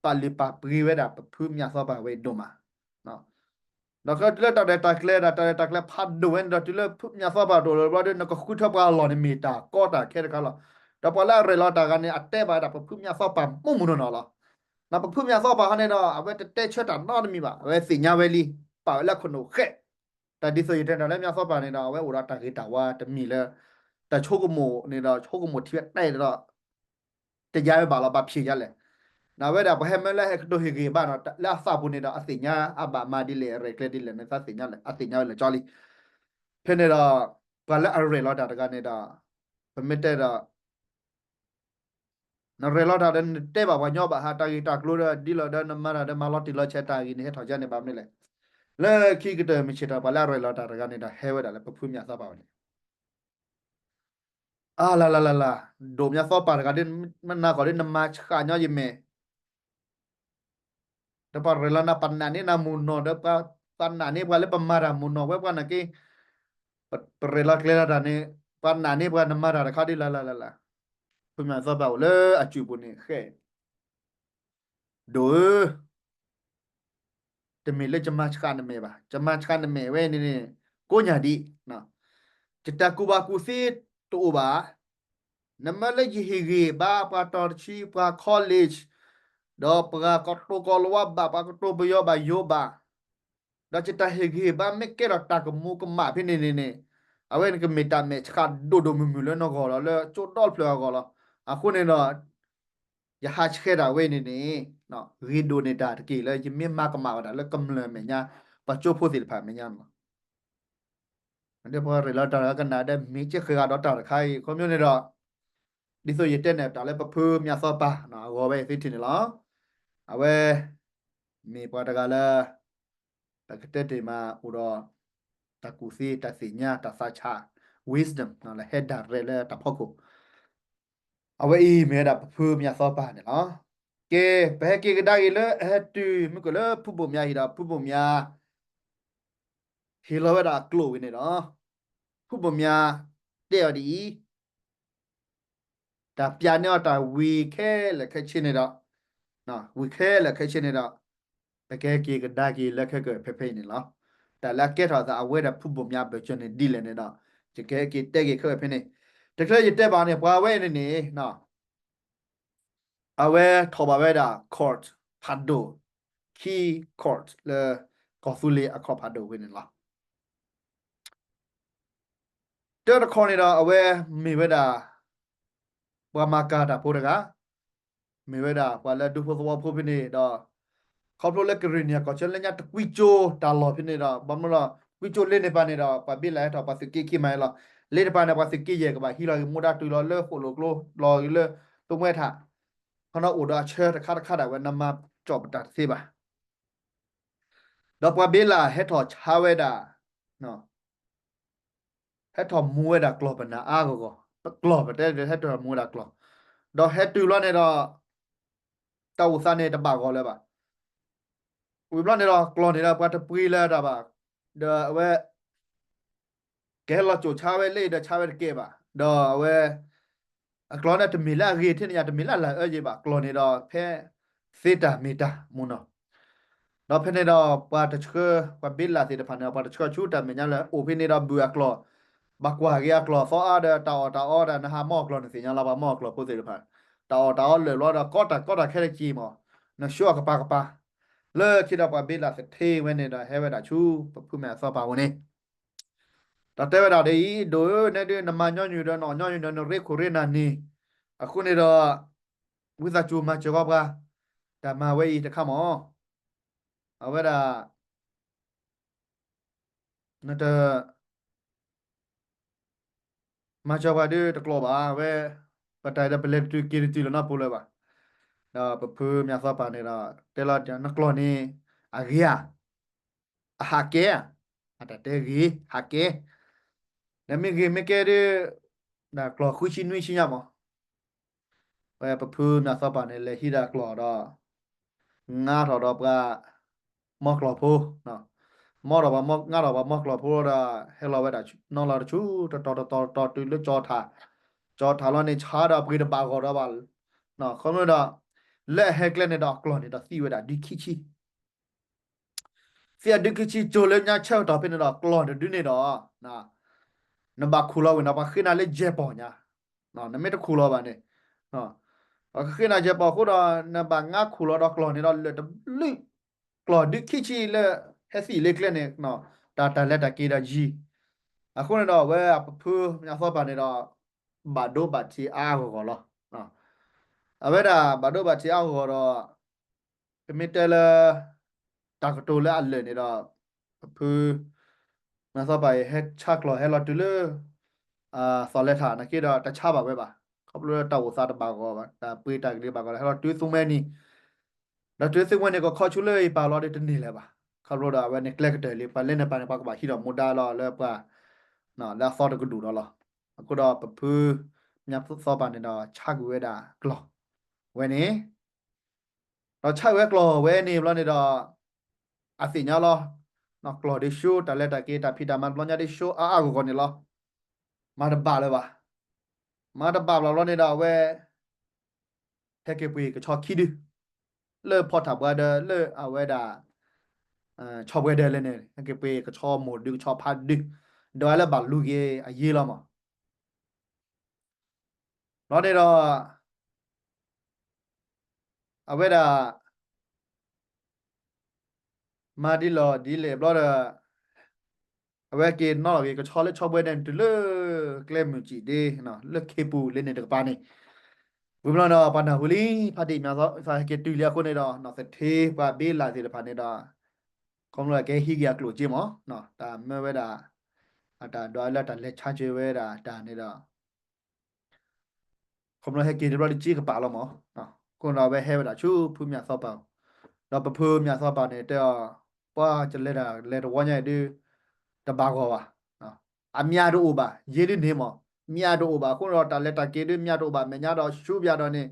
ပာ်လုၢ်ပာ်ပှ့ၤဝဲဒၣ် ပဖုမြတ်သောပၢ်ဝဲဒိၣ်မး ဒီးတုၤလၢတၢ်ရဲၣ်တၢ်ကျဲၤဒီး တၢ်ရဲၣ်တၢ်ကျဲၤဖးဒိၣ်ဝဲန့ၣ်ဒီး တုၤလၢဖုမြတ်သောပၢ်ဒိၣ်လီၤဘျီဒီး နကဃုထၢပှၤအလီၢ်န့ၣ် မ့ၢ်တၢ်ကီတၢ်ခဲတခါလီၤ. ဒီးပှၤလၢအရဲၣ်လီၤတၢ်ဂၤန့ၣ် အတဲဘၣ်ဝဲဒၣ် ပဖုမြတ်သောပၢ်မူးမူးနီၢ်နီၢ်လီၤ. ဒီးပဖုမြတ်သောပၢ်ဟီန့ၣ်ဒီး အဝဲတတဲဆၢတၢ်နီတမံၤဘၣ်, အဝဲသ့ၣ်ညါဝဲလံ, ပာ်ဝဲလၢခိၣ်နူာ်ဃဲၣ်. တၢ်ဒ်သိးယတဲတၢ်လၢမြတ်သောပၢ်န့ၣ်ဒီး အဝဲအိၣ်ဒီးတၢ်ဂ့ၤတၢ်ဝါတမံၤလၢ တၢ်ဆိကမိၣ်န့ၣ်ဒီး ဆိကမိၣ်ထံဝဲတဲဒီး တယါဝဲဘၣ်လီၤ ဘၣ်ဖျ့ၣ်ယါလဲၣ်. နဝဲဒၣ်ပှၤဟဲမၢလၢဟဲကတိၤဟ့ၣ်ဂ့ၤဘၣ်နီၤ လၢအသးပူၤန့ၣ်ဒီး အသ့ၣ်ညါအဘၣ်မၤဒ်လဲၣ် အရဲၣ်ကျဲၤဒ်လဲၣ်န့ၣ် သးသ့ၣ်ညါလၢ အသ့ၣ်ညါဝဲလၢာ်ကၠီလံ. ဖဲန့ၣ်ဒီး ပှၤလၢအရဲၣ်လီၤတၢ်တဂၤန့ၣ်ဒီး ပမ့ၢ်တဲဒီး နရဲၣ်လီၤတၢ်ဒီး နတဲဘၣ်ပှၤညီဘၣ်ဟး တၢ်ဂ့ၢ်တၢ်ကျိၤဒီး ဒ်လီၤဒီး နမၤတၢ်ဒီး မၤလီၤတံၢ်လီၤဆဲးတၢ်ဂ့ၢ်န့ၣ် ဟဲထီၣ်ယါန့ၣ် ဘၣ်မနုၤလဲၣ်. လၢခံကတၢၢ်မုၢ်ဆ့ၣ်ထီၣ် ပှၤလၢအရဲၣ်လီၤတၢ်တဂၤန့ၣ်ဒီး ဟဲဝဲဒၣ်လၢပဖုမြတ်သောပၢ်ဝဲန့ၣ် အါလၢ်လၢ်လၢ်လၢ် ဒိၣ်မြတ်သောပၢ်တဂၤဒီး မနၤကီၢ်ဒီး နမၤဆှးညီယမဲာ် ဒီးပှၤရဲၣ်လီၤနၤ ပနာ်န့ၢ်နၤမုၢ်နီၢ်ဒီး ပှၤသးနာ်န့ၢ်ပှၤလၢပမၤတၢ်မုၢ်နီၢ်ဝဲပှၤနာ်က့ ပရဲၣ်လီၤကျဲၤလီၤတၢ်န့ၣ် ပှၤနာ်န့ၢ်ပှၤနမၤတၢ်တခါဒ်လၢ်လၢ်လၢ်လၢ် ဖုမြတ်သောပၢ်အိၣ်လၢအစုပူၤန့ၣ်ဃဲၣ် ဒိၣ်ဧၢ တမ့ၢ်လၢယမၤဆှးနမဲာ်ဘၣ်, ယမၤဆှးနမဲာ်ဝဲန့ၣ်န့ၣ် ကိးညါဒံး, ယတၢ်ကူၣ်ဘၣ်ကူၣ်သ့တအိၣ်ဘၣ်, နမ့ၢ်လၢယဟ့ၣ်ဂံၢ်ဘါပှၤတီၤတဆံ ပှၤ college ဒီးပှၤကတိၤကီၤလၤဝါဘၣ် ပှၤကတိၤပယီၤဘၣ်ယိၤဘၣ်, ဒီးယတၢ်ဟ့ၣ်ဂံၢ်ဘါမ့ၢ်ကဲထီၣ်တၢ်ကမူၤကမၣ်ဖဲန့ၣ်န့ၣ်န့ၣ်, အဝဲန့ၣ်ကမ့ၢ်တၢ်မဲာ်ဆှးဒိၣ်ဒိၣ်မုၢ်မုၢ်လၢနဂီၢ်လီၤ လၢကၠိဒီဖျၢၣ်အဂီၢ်လီၤ. အဃိန့ၣ်ဒီး ယဟးဆှဲးဒၣ်ဝဲန့ၣ်န့ၣ် ဂ့ၤဒိၣ်န့ၢ်တၢ်တက့ၢ်လၢယမ့ၢ်မၤကမၣ်ဝဲဒၣ်လၢကမျၢၢ်အမဲာ်ညါ, ပှၤကၠိဖိသ့ၣ်တဖၣ်အမဲာ်ညါလီၤ. ဒီးပှၤရ့ၣ်လီၤတၢ်ကနၣ်ဒီးမ့ၢ်ကဲဃဲၤဂၤဒီးတၢ်တခါအံၤ ခီပညီန့ၣ်ဒီး ဒ်သိးယတဲန့ၣ် တၢ်လၢပဖုမၠးသီပၤအဂီၢ်ဝဲအံၤသ့ၣ်ထံၣ်န့ၣ်လီၤ. အဝဲ မ့ၢ်ပှၤတဂၤလၢ ပကတဲတ့ၢ်မးအိၣ်ဒီး တၢ်ကူၣ်သ့ တၢ်သ့ၣ်ညါ တၢ်သးဆး wisdom လၢဟဲဒၣ်ရဲၣ်လၢတၢ်ဖီခိၣ်, အဝဲအံၤမ့ၢ်ဝဲဒၣ်ပဖုမၠးသီပၤန့ၣ်လီၤ. ကဲ ပဟဲက့ၤကဒါက့ၤလၢအဟဲတုၤမုၢ်ကလၢဖုဘိၣ်မၠးဟံၣ်ဒီး ဖုဘိၣ်မၠး ဟ့ၣ်လီၤဝဲဒၣ်အကျိာ်ဝံၤန့ၣ်ဒီး ဖုဘိၣ်မၠးတဲအီၤဒ်အံၤ, တၢ်ပျးန့ၢ်အီၤတၢ်ဝံၤခဲလၢာ်ခဲဆ့န့ၣ်ဒီး, ဝံၤခဲလၢာ်ခဲဆ့န့ၣ်ဒီး ပကဟဲက့ၤကဒါက့ၤလၢခဲကၢၢ်ဖဲဖဲအံၤန့ၣ်လီၤ. တၢ်လၢအကဲထီၣ်သးအဝဲဒၣ်ဖုဘိၣ်မၠးဘၢၣ်စၢၤန့ၣ်ဒ်လဲၣ်န့ၣ်ဒီး ယကဟဲက့ၤတဲက့ၤခဲကၢၢ်ဖဲန့ၣ်, တချုးယတဲဘၣ်န့ၣ် ပှၤဝဲန့ၣ်န့ၣ် အဝဲထီၣ်ဘၣ်ဝဲဒၣ် court ဖးဒိၣ်, ခံ court လၢ ကီၢ်သူလ့ၤအ court ဖးဒိၣ်ဝဲန့ၣ်လီၤ. တၢတခီန့ၣ်ဒီး အဝဲမ့ၢ်ဝဲဒၣ် ပှၤမၤကၤတၢ်ဖိတဂၤ, မ့ၢ်ဝဲဒၣ်ပှၤလၢဒူဖိသဝီဖိဖဲန့ၣ်ဒီး ခီဖျိလၢကရ့ၣ်နံၣ်အကီၢ်ဆၢလၢညါတကွံကၠိတၢ်လီၢ်ဖဲန့ၣ်ဒီး ဘၣ်မနုၤလီၤ ကွံကၠိလ့န့ၣ်ပၤန့ၣ်ဒီး ပှၤဘ့လၢ်ဟဲထီၣ်ပှၤသုးက့ခံမးလီၤ. လ့တပၤန့ၣ် ပှၤသုးက့ယဲၢ်ကဘၣ်ဟံးလီၤက့ၤမူဒါတုၤလီၤလၢဃိၣ်လိာ်ကျိ လီၤက့ၤလၢ သုးမွဲထး, ခီနီၣ်အိၣ်ဒီးအဆၢတခါတခါဒၣ်ဝဲ နမၤကၠီၣ်ပတၢ်တသ့ဘၣ်. ဒီးပှၤဘ့လၢ်ဟဲထီၣ်ဆါဝဲဒၣ် ဟဲထီၣ်မူဝဲဒၣ်ကျီၢ်ပနၢ်အါဂီၢ်ဂီၢ်, ပကျီၢ်ပတဲဟဲထီၣ်မူဝဲဒၣ်ကျီၢ်, ဒီးဟဲတုၤဘျီန့ၣ်ဒီး တၢ်အိၣ်သးန့ၣ်တဘၣ်ဂီၢ်လၢၤဘၣ်. ဝံၤဘျီန့ၣ်ဒီးကျီၢ်န့ၣ်ဒီး ပှၤတပှ့ၤလၢၤတၢ်ဘၣ်, ဒီးအဝဲ ကဟဲလီၤစိာ်ဆါဝဲလၢအံၤဒီးဆါဝဲတကဲဘၣ်, ဒီးအဝဲ အကျီၢ်န့ၣ်တမ့ၢ်လၢအဂ့ၤထဲန့ၣ်ညါ တမ့ၢ်လၢအလၢအအၢယံၤဘၣ်, ကျီၢ်န့ၣ်ဒီးဖဲ သ့တၢ်မ့ၢ်တၢ်မူနီၤ. ဒီးဖဲန့ၣ်ဒီးပှၤတဆှၢ ပှၤဘ့လၢ်သ့ၣ်တဖၣ်န့ၣ်ဒီး ပှၤတဆှၢဆူတၢ်မဲာ်ညါလၢအိၣ်ဖဲန့ၣ်ဒီးဘုၣ်အကျီၢ်, ဘၣ်ကွၢ်က့ၤအကျီၢ်သီအါဒီးတၢ်အီၣ်တၢ်အီဒီး နဟးမီၢ်အကျီၢ်န့ၣ်သ့ၣ်ညါလီၤ ပှၤမီၢ်အကျီၢ်ဖိသ့ၣ်တဖၣ်, တၢ်အီၣ်တၢ်အီလၢာ်ဘျီဒီး ကီတၢ်ကီတၢ်ခဲတက့ၢ်မး, နဆိအကပၤကပၤ, လၢခံဒီးပှၤဘ့လၢ်သထ့ဝဲန့ၣ်ဒီး ဟဲဝဲဒၣ်ဆူ ပဖုမၠးသီပၤဝဲန့ၣ် ဒီးတဲဝဲဒၣ်ဒ်အံၤ, ဒိၣ်ဧၢ, နဲဒုးနမၤညီနုၢ်ဒီးနအီၣ်ညီနုၢ်ဒီးနရ့ခိၣ်ရ့နၢ်န့ၣ်, အဃိန့ၣ်ဒီး ဝံသးစူၤမၤစၢၤဃီပှၤ, တၢ်မၤဝဲအံၤတခါမး, အဝဲဒၣ် နတ မၤစၢၤပှၤဒုးတကျိၤဘၣ်, အဝဲ ပတၢ်ဒီးပလဲၤတတုၤက့ၤတတုၤလီၤနီတပူၤလၢၤဘၣ်. ဒီးပဖုမၠးသီပၤန့ၣ်ဒီး တဲလီၤနကျိၤန့ၣ် အဂ့ၤဧါ, အဟးကဲဧါ, အတၢ်တဲဂ့ၤ ဟးကဲ, ဒီးမ့ၢ်ဂ့ၤမ့ၢ်ကဲဒုး ဒီးကျိၤဃုဆံနွံဆံညါမး ဝဲပဖုမၠးသီပၤန့ၣ် လဲၤဟံးဒၣ်ကျိၤဒီး ငါထီၣ်ဒီးပှၤ မီၢ်ကျိၤဖိ, မီၢ်ထီၣ်ပှၤ ငါထီၣ်ပှၤမီၢ်ကျိၤဖိဒီး ဟဲလီၤဝဲဒၣ်နီၢ်လီၤတဆူ တတီၤတတီၤတတီၤတုၤလၢကၠီထး, ကၠီထးလီၤန့ၣ် ဆါဒီးပှ့ၤတဘၣ်ဂီၢ်ဒီးဘၣ်, ခီဖျိဒီး လၢအဟဲကျဲန့ၣ်ဒီးအကျိၤန့ၣ်ဒီးသံဝဲဒၣ်ဒုခံဆံ သံအဒုခံဆံကၠိလၢညါဆၢကတီၢ်ဖဲန့ၣ်ဒီး ကျိၤတဒုန့ၣ်ဒီး နဘၣ်ခူၣ်လီၤဝဲနီၤ ပှၤဃ့နၤလၢယဲၢ်ပီၢ်ညါ, နမ့ၢ်တခူၣ်လီၤဘၣ်န့ၣ် ပှၤကဃ့နၤယဲၢ်ပီၢ်အဃိဒီး နဘၣ်ငါခူၣ်လီၤဒီးကျိၤန့ၣ်ဒီးလၢာ်တဘျုး, ကျိၤဒုခံဆံလၢ ဟဲသံလၢကျဲန့ၣ် တၢ်တၢ်လဲၤတၢ်က့ၤဒီးယံၤ, အဃိန့ၣ်ဒီးအဝဲအပဖုမၠးသီပၤန့ၣ်ဒီး ဘၣ်ဒိဘၣ်ထံးအါအါဂီၢ်ဂီၢ်လီၤ. အဝဲဒၣ်ဘၣ်ဒိဘၣ်ထံးအါဂီၢ်ဂီၢ်ဒီး ပမ့ၢ်တဲလၢ တၢ်ကတိၤလၢအလၢာ်န့ၣ်ဒီး ပဖု မၠးသီပၤအံၤ ဟဲဆါကျိၤဟဲလီၤတုၤလၢ သီလဲထး နာ်က့ဒီးတဆါဘၣ်ဝဲဘၣ်. ခီဖျိလၢတၢ်အိၣ်သးတဘၣ်ဂီၢ်ဘၣ်, တၢ်ပှ့ၤတၢ်ကလံၤဘၣ်ဂီၢ်ဒီး ဟဲလီၤတုၤသူမှဲနံၤ, ဒီးတုၤသူမှဲနံၤကခီဆူလၢအံၤပာ်လီၤဒီးတန့ၢ်လၢၤဘၣ်. ခီဖျိဒီးအဝဲန့ၣ်ကျဲကတၢၢ်လံ, ပှၤလဲၤန့ၢ်ပာ်န့ၣ် ပှၤကဘၣ်ဟံးဒီးမူဒါလီၤလၢပှၤ လၢအသီတကဒူၣ်ဒီးလီၤ. အဃိဒီးပဖု မၠးသီပၤန့ၣ်ဒီး ဆါကွံာ်ဝဲဒၣ်ကျိၤဝဲန့ၣ် ဒီးဆါကွံာ်ဝဲကျိၤဝဲန့ၣ်ဘျီန့ၣ်ဒီး အသ့ၣ်ညါလီၤ. ကျိၤဒုးဆူ တၢ်လဲၤတၢ်က့ၤ တၢ်ဖံးတၢ်မၤတဘျီညါဒုးဆူအါအါဂီၢ်ဂီၢ်န့ၣ်လီၤ. မၤတဘၣ်လၢၤဘၣ်. မၤတဘၣ်ဘျီဘျီန့ၣ်ဒီးအဝဲ ဟဲက့ၤပှ့ၤကဆီခံဒု လၢဖီတၢ်ပှၤဒီးလၢအဝဲဒၣ် ဆီပှဲၤဒၢးလဲၣ်န့ၣ် ဟဲက့ၤပှ့ၤကဆီမိၢ်ဒု ကဆီဖါဒု ဒီးအလၢဘၣ်လူၤက့ၤအယ့လီၤမး. ဘျီန့ၣ်ဒီး အဝဲဒၣ် မၤဒ်လဲၣ်ဒ်လဲၣ်ဘျီဒီး အဝဲက့ၤနီၣ်လီၤက့ၤကဆီလၢဆီဘှဲဒဲးန့ၣ် တုၤလၢကျဲမုၢ်ကံၣ်ဒ့ လၢခ့ပူၤလၢန့ၣ်တကပၤန့ၣ်, ဝံၤဘျီဒီး ပှၤနၢ်ဟူလံ ဖါတံၢ်မၠၣ်သီပၤဟဲက့ၤတုၤလံအဃိန့ၣ်ဒီး နီၢ်သထ့ပှၤဘ့လးသ့ၣ်တဖၣ်န့ၣ်ဒီး ခီဖျိကဟဲဟံးက့ၤအကျိၣ်စ့မး, တၢ်မၢဝဲဒၣ် အတၢ်ဒွးလၢတၢ်လဲၤဆါစၢၤဝဲဒၣ်တၢ်န့ၣ်ဒီး ခီဖျိဟဲက့ၤတဘျီဒီးစ့ကပာ်လီၤမး, အဃိဒီးအဝဲဟဲဝဲဒၣ်ဆူဖုမၠၣ်သီပၤ, ဒီးပဖုမၠၣ်သီပၤန့ၣ်တဲအီၤ, ပှၤကလဲၤတၢ်လဲၤတဝီညါအံၤဒုး တဘၣ်ဂီၢ်ဘၣ်, အမၠၣ်တအိၣ်ဘၣ်, ယ့ဒုးန့ၣ်မး, မၠၣ်တအိၣ်ဘၣ်အဃိဒီး တၢ်လဲၤတၢ်က့ၤဒုးမၠၣ်တအိၣ်ဘၣ် မဲာ်ညါဒီးဆူဘၣ်ဒီးန့ၣ်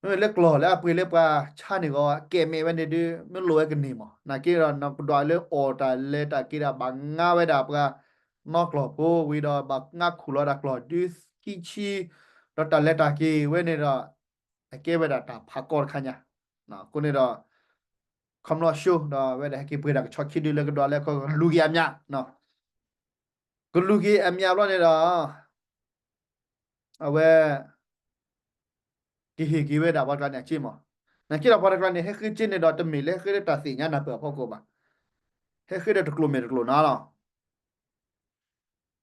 မ့ၢ်လၢကျီၢ်လၢအပှ့ၤလၢပှၤဆါန့ၣ်ဂီၢ် အကဲမဲာ်ဝဲန့ၣ်ဒုး မ့ၢ်လိာ်ဝဲကန့ၢ်မး, နာ်က့ဒီးနကဒွးလၢအီၣ်တၢ်လဲၤတၢ်က့ၤဒၣ် ဘၣ်ငါဝဲဒၣ်ပှၤနီၢ်ကျီၢ်ဖိဝံၤဒီး ဘၣ်ငါခူၣ်လီၤဒၣ်ကျီၢ်ဒုးခံဆံ, ဒီးတၢ်လဲၤတၢ်က့ၤဝဲန့ၣ်ဒီး အကဲဝဲဒၣ်တၢ်ဖးကီတခါညါ, အဃိန့ၣ်ဒီး ခီဖျိအဆိဒီး အဝဲဒၣ်ဟဲက့ၤပှ့ၤဒၣ်ကဆီခံဒုလၢကဒွးလၢကလူၤက့ၤအမၠၣ်, ကလူၤက့ၤအမၠၣ်ဘျီန့ၣ်ဒီး အဝဲ ကဟ့ၣ်က့ၤဝဲဒၣ်ပှၤတကျါန့ၣ်အစ့မး, နာ်က့ဒီးပှၤတကျါန့ၣ် ဟဲဃ့စ့န့ၣ်ဒီး တမ့ၢ်လၢဟဲဃ့လၢတၢ်သ့ၣ်ညါနၢ်ပၢၢ်အဖီခိၣ်ဘၣ်, ဟဲဃ့ဒီးတကျိၤမဲာ်တကျိၤနါလီၤ.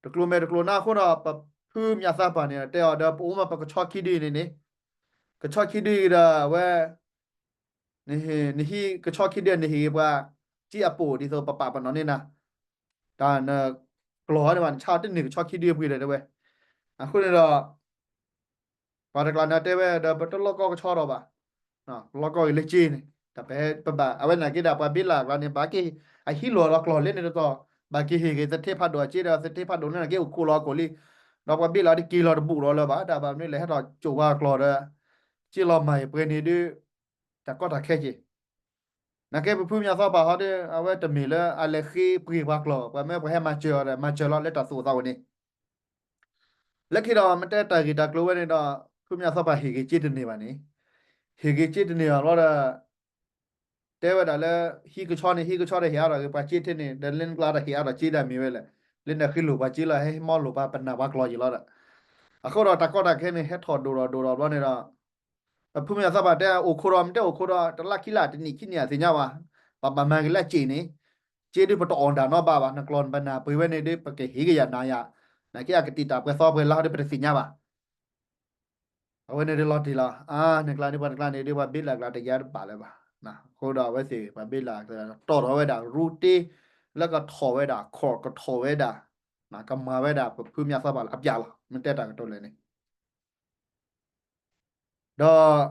တကျိၤမဲာ်တကျိၤနါအဃိဒီး ပဖုမၠၣ်သီပၤန့ၣ်တဲအီၤဒီး ပအိၣ်မးပကဆီခံဒုအံၤန့ၣ်န့ၣ်, ကဆီခံဒုအံၤဒီးအဝဲ နဟံးကဆီခံဒု နဟ့ၣ်ဂ့ၤပှၤ စ့အပိာ်ဒ်သိးပပာ်ပနီၣ်န့ၢ်နၤ, တၢ်နကျီၢ်န့ၣ်ဘၣ် နဆါတန့ၢ်ကဆီခံဒုအပှ့ၤဒီးတဲဝဲ, အဃိန့ၣ်ဒီး ပှၤတကျါန့ၣ်တဲဝဲဒီး ပတလိၣ်ကီကဆီဒီးဘၣ်, ပလိၣ်ကီဂ့ၤလၢစ့န့ၣ် တၢ်ပဟဲပဘၣ် အဝဲနာ်က့ဒီးပှၤဘ့လးကျါန့ၣ် ဘၣ်က့ၤအဟံးလီၤလီၤကျီၢ်လၢန့ၣ်တတီၤ, ဘၣ်က့ၤဟ့ၣ်ဂ့ၤသထ့ဖးဒိၣ်အစ့ဒီး သထ့ဖးဒိၣ်န့ၣ်နာ်က့အိၣ်ခိးလီၤအကိာ်လံ, ဒီးပှၤဘ့လးဒ်က့ၤလီၤတဘူၣ်လီၤလၢၤဘၣ် တၢ်ဘၣ်မနုၤလဲၣ် ဟဲထီၣ်ကိာ်ပှၤကျီၢ်ဒီး စ့လီၤမၢ်အပှဲၤန့ၣ်ဒုး တၢ်ကီတၢ်ခဲက့ၤ နာ်က့ပဖုမၠၣ်သီပၤဟီဒီး အဝဲတမ့ၢ်လၢအလဲၤဃ့ပှ့ၤပှၤကျီၢ် ပှၤမၢပှၤဟဲမၤစၢၤအီၤဒီး မၤစၢၤလီၤလၢတၢ်သူၣ်အိၣ်သးအိၣ်န့ၣ်, လၢခံဒီးမ့ၢ်တဲတၢ်ဂ့ၢ်တၢ်ကျိၤဝဲန့ၣ်ဒီး ဖုမၠၣ်သီပၤဟ့ၣ်ဂ့ၤစ့တန့ၢ်ဘၣ်န့ၣ်, ဟ့ၣ်ဂ့ၤစ့တန့ၢ်ဘၣ်ဘျီဒီး တဲဝဲဒၣ်လၢ ဟံးကဆီန့ၣ် ဟံးကဆီဒီးဟ့ၣ်အါထီၣ်က့ၤပှၤစ့ထဲန့ၣ် ဒီးလၢနကျါဒီးဟ့ၣ်အါထီၣ်စ့ဒၣ်မ့ၢ်ဝဲလဲၣ်, လၢနဃ့လိာ်ပှၤစ့လီၤ ဟဲမီလိာ်ပှၤပနၢ်ပှၤကျီၢ်ယံၤလီၤဒီး, အဃိဒီးတၢ်ကီတၢ်ခဲန့ၣ် ဟဲထီၣ်ဒိၣ်ဒီးဒိၣ်ဒီးဘျီန့ၣ်ဒီး ပဖုမၠၣ်သီပၤတဲအိၣ်ခိးဒီး မ့ၢ်တဲအိၣ်ခိးဒီး တလါခံလါတနံၣ်ခံနံၣ်အသ့ၣ်ညါဘၣ်, ပဘၣ်မၤက့ၤလၢအစ့န့ၣ်, စ့ဒုးပတအီၣ်ဒၣ်နီတဘ့ၣ်ဘၣ် နကျီၢ်နပနၢ်ပှ့ၤဝဲန့ၣ်ဒုး ပကဟ့ၣ်က့ၤယၤနၤယၤ, နာ်က့အကတံာ်တာ်ပှဲၤသီပှဲၤလါဟီဒီးပတသ့ၣ်ညါဘၣ် အဝဲန့ၣ်ဒုးလီၤတံၢ်လီၤ အါ နကျါန့ၣ် ပှၤတကျါန့ၣ်ဒုး ပှၤဘ့လးကျါတယါတဘၣ်လၢၤဘၣ်, အဃိဒီးအဝဲသ့ၣ် ပှၤဘ့လးကျါ တီၢ်ထီၣ်ဝဲဒၣ်ရူတ့ လၢကထီၣ်ဝဲဒၣ် ခီၣ်ကထီၣ်ဝဲဒၣ်, ကမၤဝဲဒၣ်ပဖုမၠၣ်သီပၤလၢအပျၢ်လီၤ မ့ၢ်တဲတၢ်ကတိၤလဲၣ်န့ၣ် ဒီး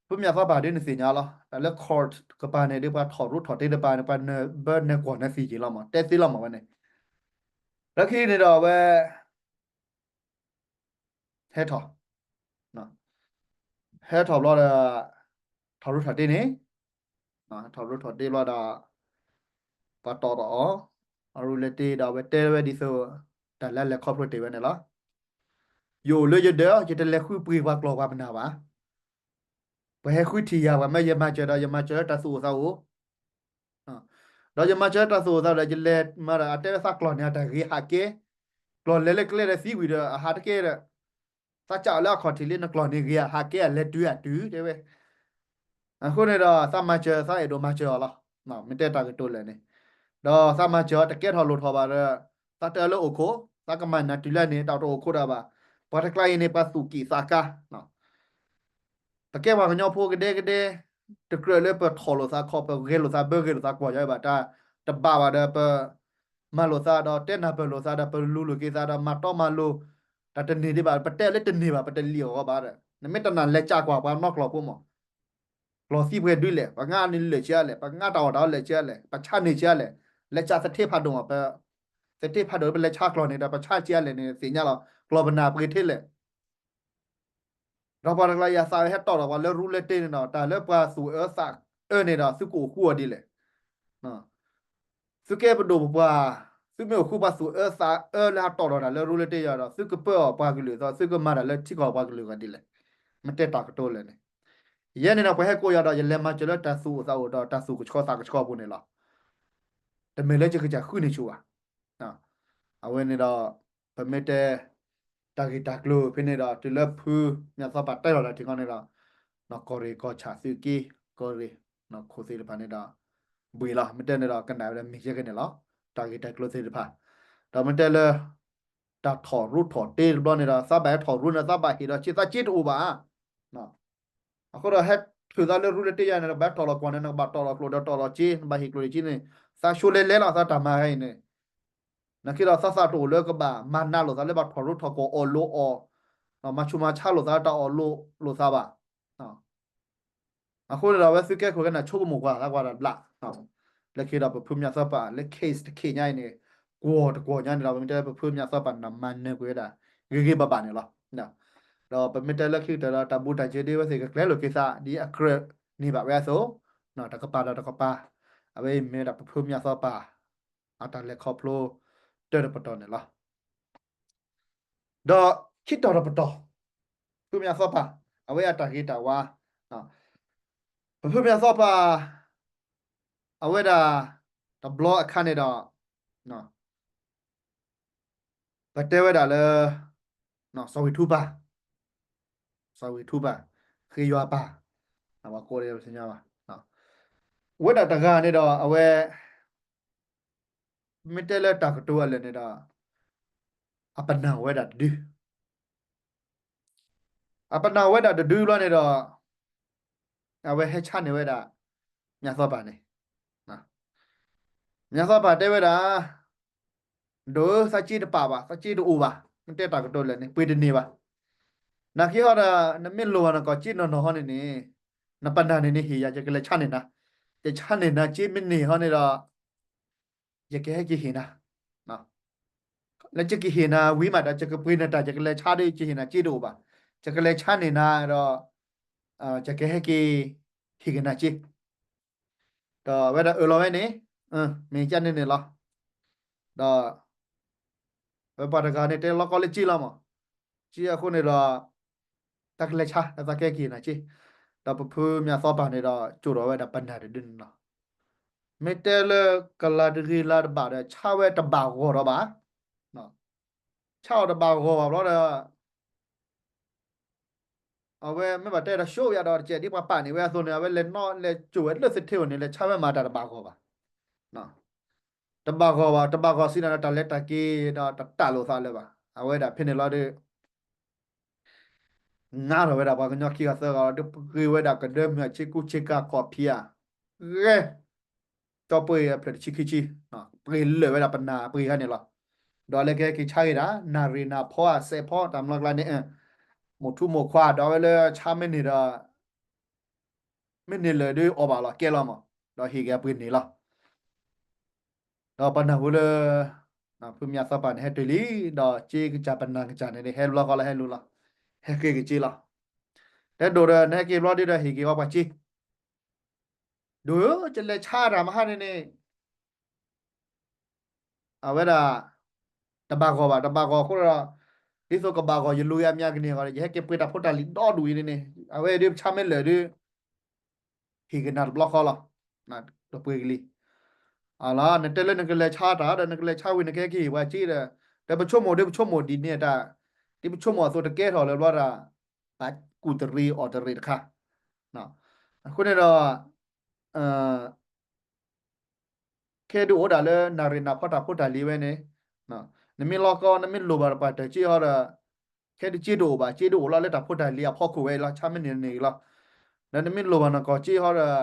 ဖုမၠၣ်သီပၤဒုးနသ့ၣ်ညါလီၤ တၢ်လၢ court ကပၤန့ၣ်ဒုး ပှၤထီၣ်ရူထီၣ်တ့တပၤန့ၣ် ပှၤနၢၤဘၢနၢၤကွီၢ်နၢၤသံၣ်က့ၤလီၤမး တဲသ့လီၤမးဝဲန့ၣ်, လၢခံန့ၣ်ဒီးအဝဲ ဟဲထီၣ် ဟဲထီၣ်ဘျီဒီး ထီၣ်ရူထီၣ်တ့န့ၣ်, ထီၣ်ရူထီၣ်တ့ဘျီဒီး ပှၤတီၢ်ထီၣ်အီၤ အရူလၢတ့ဒီး အဝဲတဲဝဲဒ်သိး တၢ်လၢလဲၤခီဖျိတ့ၢ်ဝဲန့ၣ်လီၤ. ယအိၣ်လၢယဒၢး ယတလဲၤဃုပှ့ၤပှၤကျီၢ်ပှၤပနၢ်ဘၣ်. ပှၤဟဲဃုထံၣ်ယၤ ပှၤမၢယမၤစၢၤဒီး ယမၤစၢၤလၢတၢ်သူၣ်အိၣ်သးအိၣ် ဒီးယမၤစၢၤလၢတၢ်သူၣ်အိၣ်သးဒီး ယလဲၤမၤဒီး အတဲဝဲသးကျီၢ်န့ၣ် အတၢ်ဂ့ၤဟးကဲ, ကျီၢ်လဲၤလၢကျဲဒီးသံဝံၤဒီး အဟးတကဲဒီး သးစးအီၤလၢအခီၣ်ထံးလံ နကျီၢ်န့ၣ်ဂ့ၤ အဟးကဲ အလဲၤတုၤအတုၤ တဲဝဲ. အဃိန့ၣ်ဒီး သးမၤစၢၤ သးအဲၣ်ဒိးမၤစၢၤအီၤလီၤ. မ့ၢ်တဲတၢ်ကတိၤလဲၣ်န့ၣ်, ဒီးသးမၤစၢၤအီၤတကဲထီၣ်လိၣ်ထီၣ်ဘၣ်ဒီး သးတဲအီၤလၢအိၣ်ခိး, သးကမၤနၤတုၤလၢန့ၣ် တၢ်တအိၣ်ခိးတၢ်ဘၣ်. ပှၤတကျါအံၤန့ၣ် ပှၤသူၣ်ကံၢ်သးကါ ပကဲပှၤကညီဖိကဒဲကဒဲ, တကြၢးလၢပထီၣ်လိာ်သးခီၣ် ပဂဲၤလိာ်သးဘၢ ဂဲၤလိာ်သးကွီၢ်ယၤဘၣ် တၢ်တဘၣ်ဘၣ်ဒီး ပမၤလိာ်သးဒီး တဲနၢ်ပၢၢ်လိာ်သးဒီး ပလူၤလိာ်က့ၤသးဒီး မၤတီမၤလိၤ, တၢ်တန့ၢ်ဒံးဘၣ် ပတဲလၢတန့ၢ်ဘၣ် ပတလံၣ်အီၤဘၣ်ဒီး နမ့ၢ်တနာ်လဲၤကးကွၢ်ပှၤနီၢ်ကျီၢ်ဖိမး ကျီၢ်သံပှဲၤဒုးလဲၣ်, ပှၤငါန့ၣ်လၢာ်ဆံးအါလဲၣ်, ပှၤငါတၢ်အီၣ်တၢ်အီလဲၣ်ဆံးအါလဲၣ်, ပဆါန့ၢ်ဆံးအါလဲၣ်, လဲၤကးသထ့ဖးဒိၣ်မး ပ သထ့ဖးဒိၣ် ပလဲၤဆါကျီၢ်န့ၣ်ဒီး ပဆါဆံးအါလဲၣ်န့ၣ် သ့ၣ်ညါလီၤ. ကျီၢ်ပနၢ်ပှ့ၤထဲလဲၣ် ဒီးပှၤတကျါယၤသးဝဲဟဲတီၢ်ဒီးပှၤလၢရူလၢတ့န့ၣ်ဒီး တၢ်လၢပှၤသူၣ်အၢသးအၢန့ၣ်ဒီး သုကအိၣ်ဃူအီၤဒ်လဲၣ်. သုကဲပဒိၣ်ပပှၢ်, သုမ့ၢ်အိၣ်ဃူပှၤသူၣ်အၢသးအၢလၢဟးတီၢ်ဒီးတၢ်လၢရူလၢတ့ယၤဒီး သုကပၢအီၤပှၤကလုာ်သီ သုကမၤတၢ်လၢထံကီၢ်ပှၤကလုာ်ဂီၢ်ဒ်လဲၣ်. မ့ၢ်တဲတၢ်ကတိၤလဲၣ်န့ၣ်, ယဲန့ၣ်ဒီးပှၤဟဲကိးယၤဒီး ယလဲၤမၤစၢၤလၢတၢ်သူၣ်အိၣ်သးအိၣ်ဒီးတၢ်သူၣ်ကဆှီသးကဆှီအပူၤန့ၣ်လီၤ. တမ့ၢ်လၢယကစၢ်ဃုန့ၢ်ဆူၣ်ဘၣ်. အဝဲန့ၣ်ဒီး ပမ့ၢ်တဲ တၢ်ဂ့ၢ်တၢ်ကျိၤဖဲန့ၣ်ဒီး တုၤလၢဖုမၠၣ်သီပၤတဲလီၤတၢ်ထံၣ်ခီန့ၣ်ဒီး ကီၢ်ရ့ၣ်ကီၢ်ဆၣ်သုးက့ ကီၢ်ရ့ၣ် ခိၣ်သ့ၣ်တဖၣ်န့ၣ်ဒီး ဘှံးလီၤ မ့ၢ်တဲန့ၣ်ဒီး ကနၣ်ဝဲဒၣ်မ့ၢ်ယဲကန့ၣ်လီၤ. တၢ်ဂ့ၢ်တၢ်ကျိၤသ့ၣ်တဖၣ် ဒီးမ့ၢ်တဲလၢ တၢ်ထီၣ်ရူထီၣ်တ့တဘျီန့ၣ်ဒီး သးဘၣ်ဟဲထီၣ်ရူန့ၣ် သးဘၣ်ဟ့ၣ်ဒီးစ့ သးစ့တအိၣ်ဘၣ် အဃိဒီးဟဲထုးသးလၢရူလၢတ့ယါန့ၣ် နကဘၣ်တီၢ်လီၤကွီၢ်န့ၣ် နကဘၣ်တီၢ်လီၤကျိၤဒီးတီၢ်လီၤစ့ နဘၣ်ဟ့ၣ်ကျိၤဟ့ၣ်စ့န့ၣ် သးဆိလဲၤလဲၤလီၤ သးတၢ်မၤဂၤအံၤန့ၣ် နာ်က့ဒီးသးသးတအိၣ်လၢကဘၣ်မၤနးလိာ်သးလၢဘၣ်ထီၣ်ရူထီၣ်ကွီၢ်အီၣ်လိးအီၣ် မၤဆူၣ်မၤဆါလိာ်သးတၢ်အီၣ်လိးလိာ်သးဘၣ်. အဃိန့ၣ်ဒီး အဝဲသုးကဲခိၣ်ကဲနၢ်ဆိကမိၣ်ကွၢ်သးကွၢ်တဘျီ လၢခံဒီးပဖုမၠၣ်သီပၤလၢ case တခ့ညါအံၤန့ၣ် ကွီၢ်တကွီၢ်ညါန့ၣ်ဒီး ပမ့ၢ်တဲလၢပဖုမၠၣ်သီပၤန့ၣ် မၤနၢၤကွံာ်ဝဲဒၣ် ဂ့ၤဂ့ၤဘၣ်ဘၣ်န့ၣ်လီၤ. ဒီးပမ့ၢ်တဲလၢခံကတၢၢ်ဒီး တၢ်ဘူးတၢ်စၢၤဒ်အဝဲသ့ၣ်ကကျဲလိာ်က့ၤသး ဒ်အကြၢးန့ၢ်ဘၣ်ဝဲအသိး တကပၤဒီးတကပၤ အဝဲအံၤမ့ၢ်ဝဲဒၣ်ပဖုမၠၣ်သီပၤ အတၢ်လဲၤခီဖျိ တၢတပတီၢ်န့ၣ်လီၤ. ဒီးခံတီၤတပတီၢ် ဖုမၠၣ်သီပၤ အဝဲအတၢ်ဂ့ၤတၢ်ဝါ ပဖုမၠၣ်သီပၤ အဝဲဒၣ် တဘျီအခါန့ၣ်ဒီး ပတဲဝဲဒၣ်လၢ စီၤဝံၤထူပၤ စီၤဝံၤထူပၤ ဃ့ယွၤပၤ ပှၤကိးဒ်ပသ့ၣ်ညါဘၣ် ဝဲဒၣ်တဂၤန့ၣ်ဒီး အဝဲ မ့ၢ်တဲလၢတၢ်ကတိၤအလၢာ်န့ၣ်ဒီး အပနၢ်ဝဲဒၣ်တဒု အပနၢ်ဝဲဒၣ်တဒုဘျီန့ၣ်ဒီး အဝဲဟဲဆါန့ၢ်ဝဲဒၣ် မၠၣ်သီပၤန့ၣ် မၠၣ်သီပၤတဲဝဲဒၣ် ဒိၣ်ဧၢ သးစ့တပာ်ဘၣ် သးစ့တအိၣ်ဘၣ် မ့ၢ်တဲတၢ်ကတိၤလၢာ်န့ၣ် ပှ့ၤတန့ၢ်ဘၣ်. နာ်က့ဟီဒီး နမ့ၢ်လိၣ်ဘၣ်နကီၢ်စ့နီၢ်နီၢ်ဟီန့ၣ်န့ၣ် နပနၢ်န့ၣ်န့ၣ်ဟ့ၣ်ယၤ ယကလဲၤဆါန့ၢ်နၤ, ယဆါန့ၢ်နၤစ့မ့ၢ်န့ၢ်ဟီန့ၣ်ဒီး ယကဟဲက့ၤဟ့ၣ်နၤ လၢယကဟ့ၣ်နၤဝံၤမးဒီး ယကပှ့ၤနတၢ် ယကလဲၤဆါဒီး ယဟ့ၣ်နၤစ့တအိၣ်ဘၣ်, ယကလဲၤဆါန့ၢ်နၤဒီး ယကဟဲက့ၤဟ့ၣ်က့ၤနၤစ့, ဒီးအဝဲဒၣ်အၢၣ်လီၤဝဲန့ၣ် မ့ၢ်ကန့ၣ်န့ၣ်လီၤ. ဒီး အဝဲပှၤတဂၤန့ၣ် တဲလီၤကီလၢစ့လီၤမး, စ့အဃိန့ၣ်ဒီး တၢ်ကလဲၤဆါ တၢ်သးကဲက့ၤနၤစ့, ဒီးပဖုမၠၣ်သီပၤန့ၣ်ဒီး ကၠိၣ်ဒီးဝဲဒၣ်ပနၢ်တဒုန့ၣ်လီၤ. မ့ၢ်တဲလၢကလၤတဂ့ၤလၤတဘၣ်ဒီး ဆါဝဲတဘၣ်ဂီၢ်ဒီးဘၣ်, ဆါအီၤတဘၣ်ဂီၢ်ဘၣ်ဘျီဒီး အဝဲမ့ၢ်ဘၣ်တဲဒီး ရှုံးဝဲဒီးတကဲး ဒ်ပှၤပာ်န့ၢ်ဝဲအသိးန့ၣ် အဝဲလဲၤနီၣ်လဲၤကၠိၣ်ဝဲလၢသထ့ဧိၤန့ၣ် လဲၤဆါဝဲမၤတၢ်တဘၣ်ဂီၢ်ဘၣ်, တဘၣ်ဂီၢ်ဘၣ်, တဘၣ်ဂီၢ်စံးနၤဒီး တၢ်လဲၤတၢ်က့ၤဒီးတတၢ်လိာ်သးလၢၤဘၣ်. အဝဲဒၣ်ဖဲန့ၣ်လီၤဒီး ငါထီၣ်ဝဲဒၣ်ပှၤကညီခံဂၤသၢဂၤလီၤဒီး ပှ့ၤဝဲဒၣ်ကဒၢမုၢ်ဆ့ကူဆ့ကၤကီၢ်ဖံးဧါ, ဂဲၤ ကၠီပှ့ၤအဖျၢၣ်တဆံခံဆံ, ပှ့ၤလၢာ်ဝဲဒၣ်ပနၢ်ပှ့ၤခါန့ၣ်လီၤ. ဒီးလၢကဟဲက့ၤဆါက့ၤဒၣ် နၢ်ရံၣ်နၢ်ဖီဧါ စဲးဖီ တၢ်မျီကျါန့ၣ် မိၢ်ထူမိၢ်ခွါ ဒီးဝဲလၢဆါမ့ၢ်န့ၢ်ဒီး မ့ၢ်န့ၢ်လၢာ်ဒီးအီၣ်ဘၣ်လီၤကဲလီၤမး, ဒီးဟ့ၣ်က့ၤအပှ့ၤန့ၢ်လီၤ. ဒီးပနၢ်ဟူလၢ ဖုမၠၣ်သီပၤန့ၣ် ဟဲတုၤလံ, ဒီးစ့ကစၢ်ပနၢ်ကစၢ်န့ၣ် ဟဲဘျီဃီလီၤ ဟဲလူၤလီၤ, ဟဲက့ၤက့ၤစ့လီၤ. တဲဒိၣ်ဒီး နဟဲက့ၤဘျီဒုဒီး ဟ့ၣ်က့ၤဝဲပှၤစ့, ဒိၣ်ဧၢ ယလဲၤဆါတၢ်မဟါန့ၣ်န့ၣ် အဝဲဒၣ် တဘၣ်ဂီၢ်ဘၣ်, တဘၣ်ဂီၢ်အဃိဒီး ဒ်သိးကဘၣ်ဂီၢ် ယလူၤယၤမၠးကန့ၢ်အဂီၢ်ဒီး ယဟဲက့ၤပှ့ၤတၢ်ဖိတၢ်လံၤဒီဒူၣ်အံၤန့ၣ်န့ၣ် အဝဲဒုးဆါမ့ၢ်လၢာ်ဒုး ဟ့ၣ်က့ၤနၤတဘျီဃီလီၤ. တပှ့ၤကလံၤ အလီၤ နတဲလၢနကလဲၤဆါတၢ်ဒီး နကလဲၤဆါဝံၤ နကဟဲက့ၤဟ့ၣ်ပှၤစ့ဒီး ဒီးပဆိကမိၣ်ဒုး ပဆိကမိၣ်ဒ်န့ၣ်တၢ်, ဒ်ပဆိကမိၣ်အသိးတကဲထီၣ်လၢဘျီဒီး ပှၤကူၣ်တရံးအီၣ်တရံးတခါ အဃိန့ၣ်ဒီး ခဲဒုးအိၣ်ဒၣ်လၢနၢ်ရံၣ်နၢ်ဖီတၢ်ဖိတၢ်လံၤဝဲန့ၣ်, နမ့ၢ်လီၢ်ကီ နမ့ၢ်လိၣ်ဘၣ်တပှၢ်တၢၢ်စ့ဟီဒီး ခဲဒုးစ့တအိၣ်ဘၣ်, စ့ဒုးအိၣ်လီၤလၢတၢ်ဖိတၢ်လံၤအဖီခိၣ်ဝဲလီၤ, ဆါမ့ၢ်န့ၢ်န့ၢ်လီၤ. ဒီးနမ့ၢ်လိၣ်ဘၣ်နကီၢ်စ့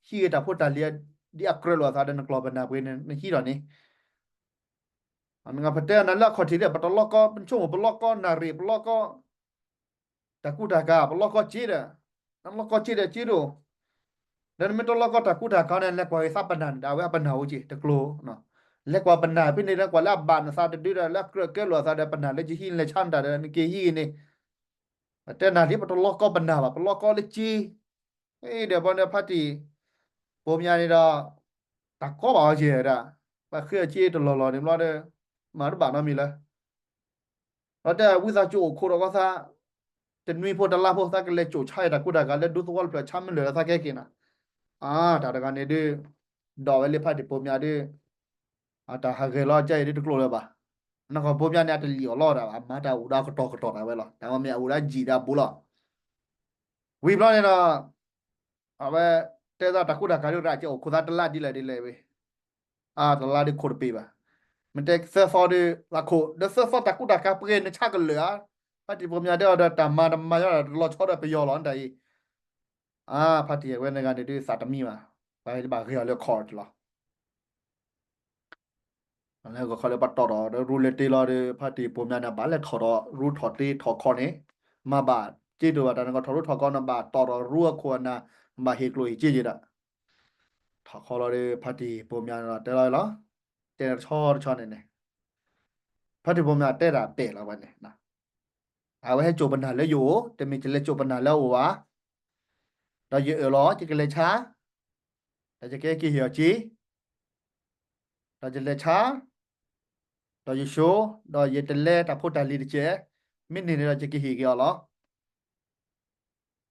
ဟီဒီး ဟံးဂ့ၤတၢ်ဖိတၢ်လံၤ ဒ်အကြၢးလိာ်အသးဒီး နကျီၢ်ပနၢ်ပှ့ၤန့ၣ် နဟံးဒီးန့ၣ် နပတဲနၤလၢအခီၣ်ထံးဒီး ပတလီၢ်ကီ ပဆိကမိၣ်ပလီၢ်ကီနၢ်ရံၣ် ပလီၢ်ကီ တၢ်ကူတၢ်ကၤ ပလီၢ်ကီစ့ဒီး နလီၢ်ကီစ့ဒီးစ့ဒိၣ်, ဒီးနမ့ၢ်တလီၢ်ကီတၢ်ကူတၢ်ကၤန့ၣ် လဲၤကွၢ်ဂ့ၤသးပနၢ်န့ၣ်ဒီး အဝဲအပနၢ်အိၣ်က့ၤတကျိၤ, လဲၤကွၢ်ပနၢ်ဖဲန့ၣ်ဒီး ကွၢ်လၢအဘၣ်နသးတဒုဒီး လၢအကြၢးကဲလိာ်အသးဒီး ပနၢ်လၢယဟံးလဲၤဆါနတၢ်ဒီး နက့ၤဟံးဂ့ၤန့ၣ် ပတဲနၢ်လံ ပတလီၢ်ကီပနၢ်ဘၣ်, ပလီၢ်ကီလၢစ့ ဒီးပှၤန့ၣ်ဖါတံၢ် ပိာ်မၠါန့ၣ်ဒီး တၢ်ကီဘၣ်အီၤကဲဒၣ် ပှၤဃ့အီၤက့တလီၢ်လီၢ်န့ၣ်ဘျီဒီး မၤတဘၣ်နီတမံၤလၢၤ, ဒီးတဲဝံသးစူၤအိၣ်ခိးဒီးကီၢ်သး တနွံဖိတလါဖိ သးကလဲၤကၠိၣ်ဆါအံၤတၢ်ကူတၢ်ကၤလၢဒူသဝီတဖျၢၣ် ဆါမ့ၢ်လၢာ်လၢသးကဟဲက့ၤနၤ, အတၢ်တဂၤန့ၣ်ဒုး ဒီးဝဲလၢဖါတံၢ်ပိာ်မၠါဒုး အတၢ်ဟးဂဲၤလီၤကဲအံၤဒုးတကျိၤလၢၤဘၣ် နကီၢ်ဘိမၠါန့ၣ် အတလံၣ်အီၣ်လီအီၣ်ဒၣ်ဘၣ်, အမၤတၢ်အိၣ်ဒီးအကတီၢ်ကတီၢ်ဒၣ်ဝဲလီၤ. တၢ်မ့ၢ်အအိၣ်ဒီးအယံာ်ဒီးအဘူးလီၤ. ဝံၤဘျီန့ၣ်ဒီး အဝဲ တဲသးတၢ်ကူတၢ်ကၤဒုးရၣ်ကဲအိၣ်ခိၣ်သးတလါဒ်လဲၣ်ဒ်လဲၣ်ဝဲ, အတလါဒုးခိၣ်တပ့ၤဘၣ်. မ့ၢ်တဲသၢသီဒုး သးခိၣ် ဒီးသၢသီတၢ်ကူတၢ်ကၤပှဲၤနဆါကလၢာ်ဧါ. ဖါတံၢ်ပိာ်မၠါတဲအီၤဒီး တၢ်မၤတမၤညီဒီးတလီၤဆီဒီးပယီၤလီၤ နတၢ်အံၤ. အါ ဖါတံၢ်ဝဲန့ၣ်ဂၤန့ၣ်ဒုး သးတမံဘၣ်, ပှၤဘၣ်ဂ့ၤအီၤလၢခီၣ်တလီၤ လၢဂီၤခီလၢပှၤတီၢ်ထီၣ်ဒီးရူလၢတ့လီၤဒီး ဖါတံၢ်ပိာ်မၠါန့ၣ် ဘၣ်လဲၤထီၣ်ဒီးရူထီၣ်တ့ထီၣ်ခီန့ၣ်, မၤဘၣ်စ့တအိၣ်ဘၣ် တၢ်နကီၢ်ထီၣ်ရူထီၣ်ခီန့ၣ် ဘၣ်တီၢ်ထီၣ်ရူအခိၣ်အနၢ်, ဘၣ်ဟ့ၣ်ကျိၣ်ဟ့ၣ်စ့က့ၤဒီး ထီၣ်ခီလီၤဒီး ဖါတံၢ်ပိာ်မၠါန့ၣ်ဒီးတဲလီၤလီၤ, တဲတဆီတဆီန့ၣ်န့ၣ်, ဖါတံၢ်ပိာ်မၠါတဲတၢ်ပဲာ်လီၤဝဲန့ၣ် အဝဲဟဲစိာ်ပနၢ်လၢယအိၣ်, တမ့ၢ်ယလဲၤစိာ်ပနၢ်လၢအအိၣ်ဘၣ်, ဒီးယအၢၣ်လီၤ ယကလဲၤဆါ, ဒီးယကဟဲက့ၤဟ့ၣ်အီၤစ့, ဒီးယလဲၤဆါ, ဒီးယဆိ, ဒီးယတလဲတၢ်ဖိတၢ်လံၤတကဲး, မ့ၢ်န့ၣ်န့ၣ်ဒီးယကဟ့ၣ်က့ၤအီၤလီၤ.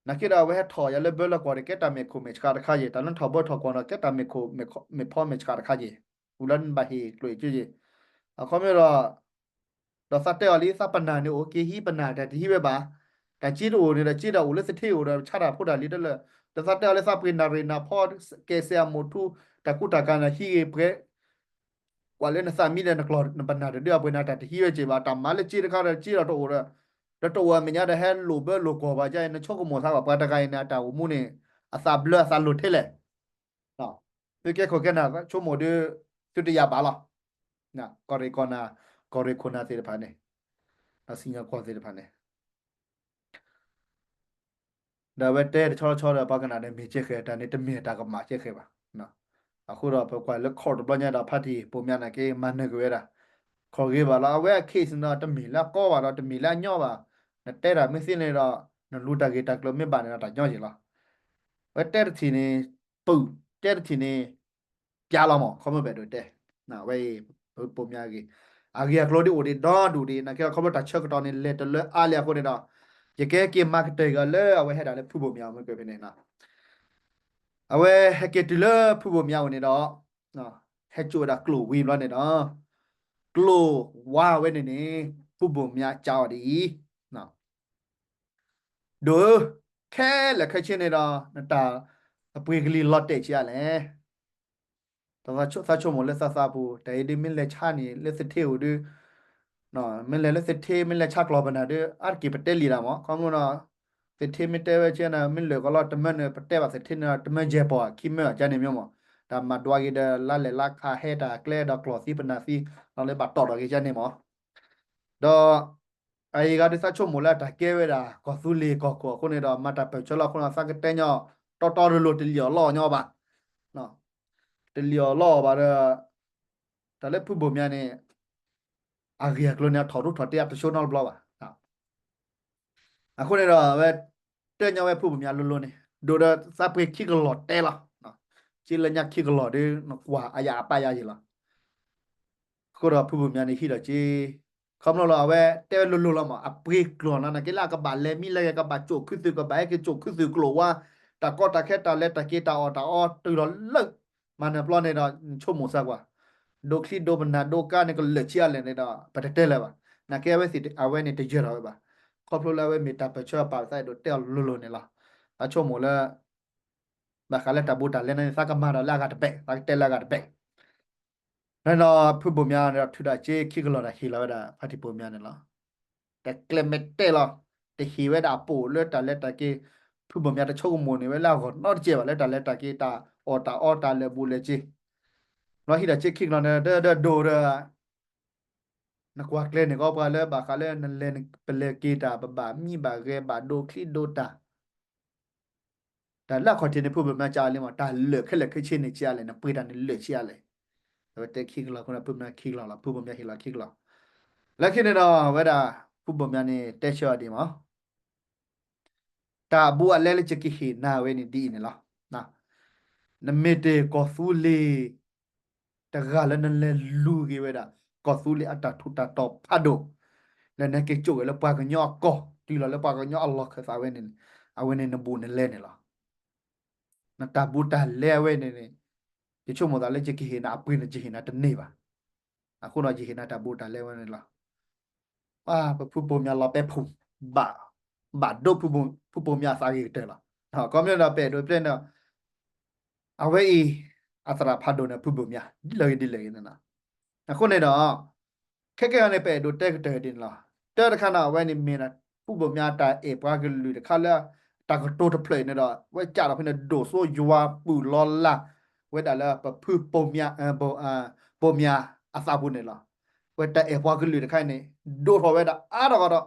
နာ်က့ဒီးအဝဲဟဲထီၣ်ယၤလၢဘၢလၢကွီၢ်န့ၣ် ကဲတၢ်မ့ၢ်ခိၣ်မ့ၢ်ဆှးတခါယဲၢ်, တၢ်လၢထီၣ်ဘၢထီၣ်ကွီၢ်န့ၣ် ကဲတၢ်မ့ၢ်ခိၣ်မ့ၢ်ဖီမ့ၢ်ဆှးတခါယဲၢ်, ဝံၤလၢနဘၣ်ဟ့ၣ်ကျိၣ်ဟ့ၣ်စ့ယဲၢ်, အခီပညီဒီး ဒီးသးတဲအီၤလံ သးပနၢ်န့ၣ်အိၣ်က့ၤဟံးပနၢ်တၢ်တဟံးဝဲဘၣ်, တၢ်စ့တအိၣ်န့ၣ်ဒီး စ့ဒီးအိၣ်လၢသထ့အိၣ်ဒီး ဆါတၢ်ဖိတၢ်လံၤတလၢာ်, ဒီးသးတဲအီၤလၢသးပှ့ၤနၢ်ရ့ၣ်နၢ်ဖီ ကဲစဲးအမိၢ်ထူ တၢ်ကူတၢ်ကၤန့ၣ် ဟံးဂ့ၤပှဲၤ ကွၢ်လၢနသးမံဒီးနကျီၢ် နပနၢ်တဒုးအပှ့ၤနၢ်တၢ်တဟံးဝဲက့ၤဘၣ်, တၢ်မၤလၢစ့တခါဒီးစ့ဒီးတအိၣ်ဒီး ဒီးတအိၣ်အမဲာ်ညါဒီးဟဲလိာ်ဘၢလိာ်ကွီၢ်ဘၣ်ကဲ နဆိကမိၣ်သးဘၣ် ပှၤတဂၤအံၤန့ၣ် အတၢ်အိၣ်မူန့ၣ် အသးဘျၢအသးလိၤထဲလဲၣ် သုကဲခိၣ်ကဲနၢ်ဆိကမိၣ်ဒီး သုတယာ်ဘၣ်လီၤ. ကီၢ်ရ့ၣ်ကီၢ်နၢ် ကီၢ်ရ့ၣ်ခိၣ်နၢ်သ့ၣ်တဖၣ်န့ၣ် ဒီးစံၣ်ညီၣ်ကွီၢ်သ့ၣ်တဖၣ်န့ၣ် ဒီးအဝဲတဲတဆီတဆီဒီး ပှၤကနၣ်ဒီးမ့ၢ်ကဲဃဲၤ တၢ်န့ၣ်တမ့ၢ်တၢ်ကမၣ်ကဲဃဲၤဘၣ်. အဃိဒီးပကွၢ်လၢခီၣ်တဘျီညါဒီး ဖါတံၢ်ပိာ်မၠါနာ်က့ မၤနၢၤက့ၤဝဲဒၣ် ခီၣ်ဂ့ၤဘၣ်လီၤ. အဝဲအ case န့ၣ်ဒီး တမ့ၢ်လၢအကီဘၣ်ဒီး တမ့ၢ်လၢအညီဘၣ်. နတဲတၢ်မ့ၢ်သ့န့ၣ်ဒီး နလူၤတၢ်ဂ့ၢ်တၢ်ကျိၤမ့ၢ်ဘၣ်န့ၣ်ဒီး တၢ်ညီယ့ၢ်လီၤ. အဝဲတဲတထံၣ်န့ၣ် ပုၢ် တဲတထံၣ်န့ၣ် ပျါလီၤမး ခီမ့ၢ်ပအဲၣ်ဒိးတဲ ဝဲအံၤ ပပိာ်မၠါအဂ့ၢ် အဂ့ၢ်အကျိၤဒ်အိၣ်ဒံးဒီဒူၣ်ဒံး နာ်က့ဒီးခီဖျိတၢ်ဆၢကတီၢ်န့ၣ် လဲၤတလၢအါလံအဃိန့ၣ်ဒီး ယကဟဲက့ၤမၤကတၢၢ်က့ၤအီၤလၢအဝဲဟဲဒၣ်လၢဖုဘိၣ်မၠါအအိၣ်မ့ၢ်ကဖဲန့ၣ် အဝဲဟဲက့ၤတုၤလၢဖုဘိၣ်မၠါအအိၣ်န့ၣ်ဒီး ဟဲစိာ်ဝဲဒၣ်ကျိၣ်ဝံၤဘျီန့ၣ်ဒီး ကျိၣ်ဝါဝဲန့ၣ်န့ၣ် ဖုဘိၣ်မၠါကးအီၤဒ်အံၤ ဒိၣ်ဧၢ, ခဲလၢာ်ခဲဆ့န့ၣ်ဒီး နတၢ်အပှ့ၤကလံၤလီၤတဲာ်ဆံးအါလဲၣ်. သးဆိကမိၣ်လၢသးသးပူၤ တၢ်အံၤဒ်မ့ၢ်လဲၤဆါန့ၣ် လၢသထ့အိၣ်ဒီး မ့ၢ်လဲၤလၢသထ့ မ့ၢ်လဲၤဆါကျီၢ်ပနၢ်ဒီး အါတက့ၢ်ပတဲလံတၢ်မး ခီဖျိဒီး သထ့မ့ၢ်တဲဝဲဆ့န့ၣ် မ့ၢ်လၢာ်ကီးလီၤ တမၢန့ၣ် ပတဲဘၣ်သထ့န့ၣ် တမၢယဲၢ်ပီၢ် ခံမၢအကန့ၣ်မ့ၢ်မး တၢ်မၤဒွးက့ၤဒီး လါလဲၣ်လါခးဟဲတၢ်ကျဲဒီးကျီၢ်သံပနၢ်သံ လီၤလၢဘၣ်တီၢ်ဒီးက့ၤကန့ၣ်မး ဒီး အအံၤဂၤဒုးသးဆိကမိၣ်လၢတၢ်ကဲဝဲဒၣ် ကီၢ်သူလ့ၤကီၢ်ခိၣ်အဃိန့ၣ်ဒီး မၤတၢ်ပၢၢ်ဆၢလီၤအဃိန့ၣ် သးကတဲညီ တီတီလိၤလိၤတလံၣ်အီၣ်လီအီၣ်ညီဘၣ်. တလံၣ်အီၣ်လီအီၣ်ဘၣ်ဒီး တၢ်လၢဖုဘိၣ်မၠါန့ၣ် အဂ့ၢ်အကျိၤန့ၣ် အထီၣ်ရူထီၣ်တ့အတဆိနီတဘျီဘၣ်. အဃိန့ၣ်ဒီး အဝဲ တဲညီဝဲဖုဘိၣ်မၠါလိၤလိၤန့ၣ် ဒိၣ်ဒီးသးပှ့ၤခံကလီၢ်တဲလီၤ. က့လၢညါခံကလီၢ်ဒီး နကွၢ်အယၤအပာ်ယၤယ့ၢ်လီၤ. အဃိဒီးဖုဘိၣ်မၠါန့ၣ်ဟံးဒီးက့ ခီဖျိလၢအဝဲတဲဝဲလိၤလိၤလီၤမး အပှ့ၤကျိာ်လီၤ နာ်က့လၢအကဘၣ်လဲၤမံလဲၤဂဲၤ ကဘၣ်ကၠိၣ်ခူသူၣ် ကဘၣ်ဟဲက့ၤကၠိၣ်ခူသူၣ်ကျိာ်ဝါ တၢ်ကီတၢ်ခဲတၢ်လဲၤတၢ်က့ၤတၢ်အီၣ်တၢ်အီ တုၤလီၤလၢ မၤနၢၤပျီန့ၣ်ဒီး နဆိကမိၣ်စၢ်ကွၢ် ဒိးချံဒိးပနၢ်ဒိးကါန့ၣ် ကလၢာ်ဆံးအါလဲၣ်န့ၣ်ဒီး ပတတဲလၢၤဘၣ်. နာ်က့အဝဲသ့ၣ် အဝဲန့ၣ်တယၢၤထီၣ်ဝဲဘၣ်. ခီဖျိလၢအဝဲမ့ၢ်တၢ်ပၢၢ်ဆၢအပၢ် သးအဲၣ်ဒိးတဲအီၤလိၤလိၤန့ၣ်လီၤ. သးဆိကမိၣ်လၢ ဘၣ်ဃးလၢတၢ်ဘူးတၢ်လဲန့ၣ် သးကမၤဒီးလၢအဂၤတဘ့ၣ် သးကတဲလၢအဂၤတဘ့ၣ် ဖဲန့ၣ်ဒီး ဖုဘိၣ်မၠါန့ၣ်ဒီးထုးဒီးစ့ခံကလီၢ်ဒီးဟ့ၣ်လီၤဝဲဒၣ် ဖါတံၢ်ပိာ်မၠါန့ၣ်လီၤ. တကျဲမဲာ်တဲလီၤ. တဟ့ၣ်ဝဲဒၣ်အပိာ်လၢတၢ်လဲၤတၢ်က့ၤ ဖုဘိၣ်မၠါတဆိကမိၣ်န့ၢ်ဝဲလၢအဂီၢ်နီတစဲးဘၣ် လၢတၢ်လဲၤတၢ်က့ၤတၢ်အီၣ်တၢ်အီတၢ်လဲၤဘူးလဲၤစ့ ဘျီဟံးဒီးစ့ခံကလီၢ်န့ၣ် ဒီးဒိၣ်ဒီး နကွၢ်ကျဲန့ၣ်ကီးပှၤလၢဘၣ်ဃးလၢနလဲၤပလဲၤက့ၤတၢ် ပဘၣ်မံဘၣ်ဂဲၤဘၣ်ဒိးချံဒိးတၢ် တၢ်လၢအခီၣ်ထံးန့ၣ် ဖုဘိၣ်မၠါကးလံမး တၢ်လၢာ်ခဲလၢာ်ခဲဆ့န့ၣ်ဆံးအါလဲၣ် နပှ့ၤတၢ်န့ၣ်လၢာ်ဆံးအါလဲၣ်. အဝဲတဲခံကလီၢ်အဃိန့ၣ် ဖုဘိၣ်မၠါခံကလီၢ်လီၤ ဖုဘိၣ်မၠါဟ့ၣ်လီၤခံကလီၢ်. လၢခံန့ၣ်ဒီး အဝဲဒၣ် ဖုဘိၣ်မၠါန့ၣ် တဲဆၢအီၤဒ်မး တၢ်အဘူးအလဲလၢယကဟ့ၣ်နၤဝဲန့ၣ်ဒ်အံၤန့ၣ်လီၤ. နမ့ၢ်တ့ၢ်ကီၢ်သူလ့ၤ တဂၤလၢနလဲၤလူၤက့ၤဝဲဒၣ် ကီၢ်သူလ့ၤအတၢ်ထူးတၢ်တီၤဖးဒိၣ် လၢနဟဲက့ၤကၠိၣ်ဝဲလၢပှၤကညီအကီၢ် တုၤလီၤလၢပှၤကညီအလီၢ်ခၢၣ်သးဝဲန့ၣ် အဝဲန့ၣ်နဘူးနလဲန့ၣ်လီၤ. နတၢ်ဘူးတၢ်လဲအဝဲန့ၣ်န့ၣ် ယဆိကမိၣ်သးလၢယကဟ့ၣ်နၤအပှ့ၤန့ၣ် ယဟ့ၣ်နၤတန့ၢ်ဘၣ်. အဃိဒီးယဟ့ၣ်နၤတၢ်ဘူးတၢ်လဲဝဲန့ၣ်လီၤ. ပဖုပိာ်မၠးလီၤပဲဖူး, ဘၣ်ဒိဖုပိာ်မၠးအသးဂ့ၤကတၢၢ်လီၤ. ခီဖျိဒီးပအဲၣ်ဒိးတဲန့ၣ်ဒီး အဝဲအံၤ အသရၣ်ဖးဒိၣ်န့ၣ် ဖုပိာ်မၠး ဒ်လဲၣ်ဂ့ၤဒ်လဲၣ်ဂ့ၤန့ၣ်လီၤ. အဃိန့ၣ်ဒီး ခဲကဲအံၤန့ၣ် ပအဲၣ်ဒိးတဲကတၢၢ်ဒ်န့ၣ်လီၤ. တၢတခါန့ၣ် အဝဲန့ၣ်မ့ၢ်ဒၣ် ဖုပိာ်မၠးတၢ်အဲၣ်ပှၤကလုာ်တခါလၢ တၢ်ကတိၤတဖျၢၣ်အံၤန့ၣ်ဒီး ဝဲကးထီၣ်ဖဲန့ၣ် ဒိၣ်စိယွၤပုၢ်လီၤလး ဝဲဒၣ်လၢပဖုပိာ်မၠး ပိာ်မၠးအသးပူၤန့ၣ်လီၤ. ဝဲတၢ်အဲၣ်ပှၤကလုာ်တခါအံၤန့ၣ် ဒိၣ်ထီၣ်ဝဲဒၣ်အါထီၣ်ကဒီး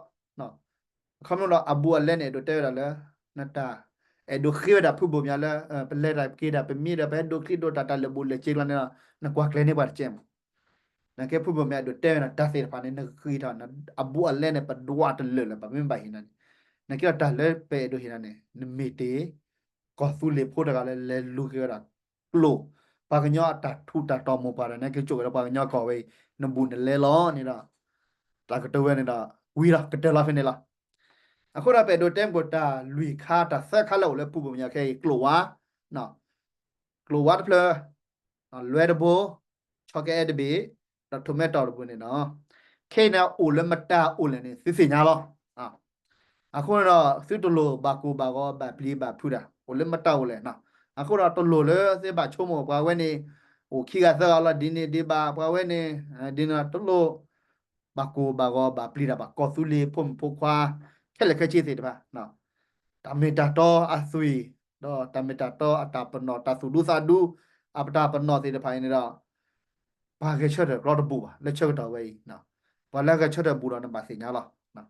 အခီပညီဒီးအဘူးအလဲန့ၣ် အဲၣ်ဒိးတဲဝဲဒၣ်လၢ နတၢ်အဲၣ်ဒိးဃ့ဝဲဒၣ်ဖုပိာ်မၠးလၢ ပလဲၤတၢ်က့ၤတၢ် ပမံဒီး ပဟဲဒိးချံဒိးတၢ် တၢ်လၢာ်ဘူးလၢာ်စ့ကျါန့ၣ်ဒီး နကွၢ်ကျဲၤန့ၢ်ပှၤတကဲမး. နကဲဖုပိာ်မၠးအဲၣ်ဒိးတဲဝဲဒၣ်တၢ်သ့ၣ်တဖၣ်န့ၣ် နကဃ့ထီၣ် အဘူးအလဲန့ၣ် ပဒွးတလၢာ်လၢၤ ပမ့ၢ်ဘၣ်ဟ့ၣ်နၤန့ၣ် နကဲဒီးတၢ်လၢပအဲၣ်ဒိးဟ့ၣ်နၤန့ၣ် နမ့ၢ်တ့ၢ် ကီၢ်သူလ့ၤဖိတဂၤလၢလဲၤလူၤက့ၤဝဲဒၣ် ကျိာ် ပှၤကညီအတၢ်ထူးတၢ်တီၤမိၢ်ပှၢ်ဒီး နက့ၤကၠိၣ်က့ၤဒီးပှၤကညီကီၢ်ဝဲအံၤ နဘူးနလဲလီၤန့ၣ်ဒီး တၢ်ကတိၤဝဲန့ၣ်ဒီး ဝံၤလီၤ ကတၢၢ်လီၤဖဲန့ၣ်လီၤ. အဃိဒီးပအဲၣ်ဒိးတဲမုၢ်တၢ်လွံၢ်ခါ တၢ်သၢခါလၢအိၣ်လၢဖုပိာ်မၠးခဲအံၤ ကျိာ်ဝါ ကျိာ်ဝါတဖျၢၣ် လွဲတဘိ ဆီကအဲတဘ့ၣ် ဒီးထိးမဲတီၢ်တဘိန့ၣ်ဒီး ခဲအံၤန့ၣ်အိၣ်လၢမတၤအိၣ်လဲၣ်န့ၣ် သုသ့ၣ်ညါလီၤ. အဃိန့ၣ်ဒီး သုတလိၣ်ဘၣ်ကိၢ်ဘၣ်ဂီၤဘၣ်ပျံၤဘၣ်ဖုးတၢ် အိၣ်လၢမတၤအိၣ်လဲၣ်. အဃိဒီးတလိၣ်လၢသုဘၣ်ဆိကမိၣ်ပှၤဝဲန့ၣ် အိၣ်ခံဂၤသၢဂၤလီၤ ဒ်န့ၣ်ဒ်ဘၣ် ပှၤဝဲန့ၣ် ဒ်န့ၣ်တလိၣ် ဘၣ်ကိၢ်ဘၣ်ဂီၤဘၣ်ပျံၤတၢ်ဘၣ် ကီၢ်သူလ့ၤဖိမုၣ်ဖိခွါ ခဲလၢာ်ခဲဆ့သ့ၣ်တဖၣ် တၢ်မ့ၢ်တၢ်တီအသွံၣ် ဒီးတၢ်မ့ၢ်တၢ်တီအတၢ်ပနီၣ် တၢ်သူၣ်ဒူသးဒူ အပတၢ်ပနီၣ်သ့ၣ်တဖၣ်အံၤန့ၣ်ဒီး ပှၤဂဲၤဆၢထၢၣ်ကြီတဘူးဘၣ် လၢဆၢကတီၢ်ဝဲအံၤ ပှၤလၢဂဲၤဆၢထၢၣ်ဘူးဒီးနဘၣ်သ့ၣ်ညါလီၤ.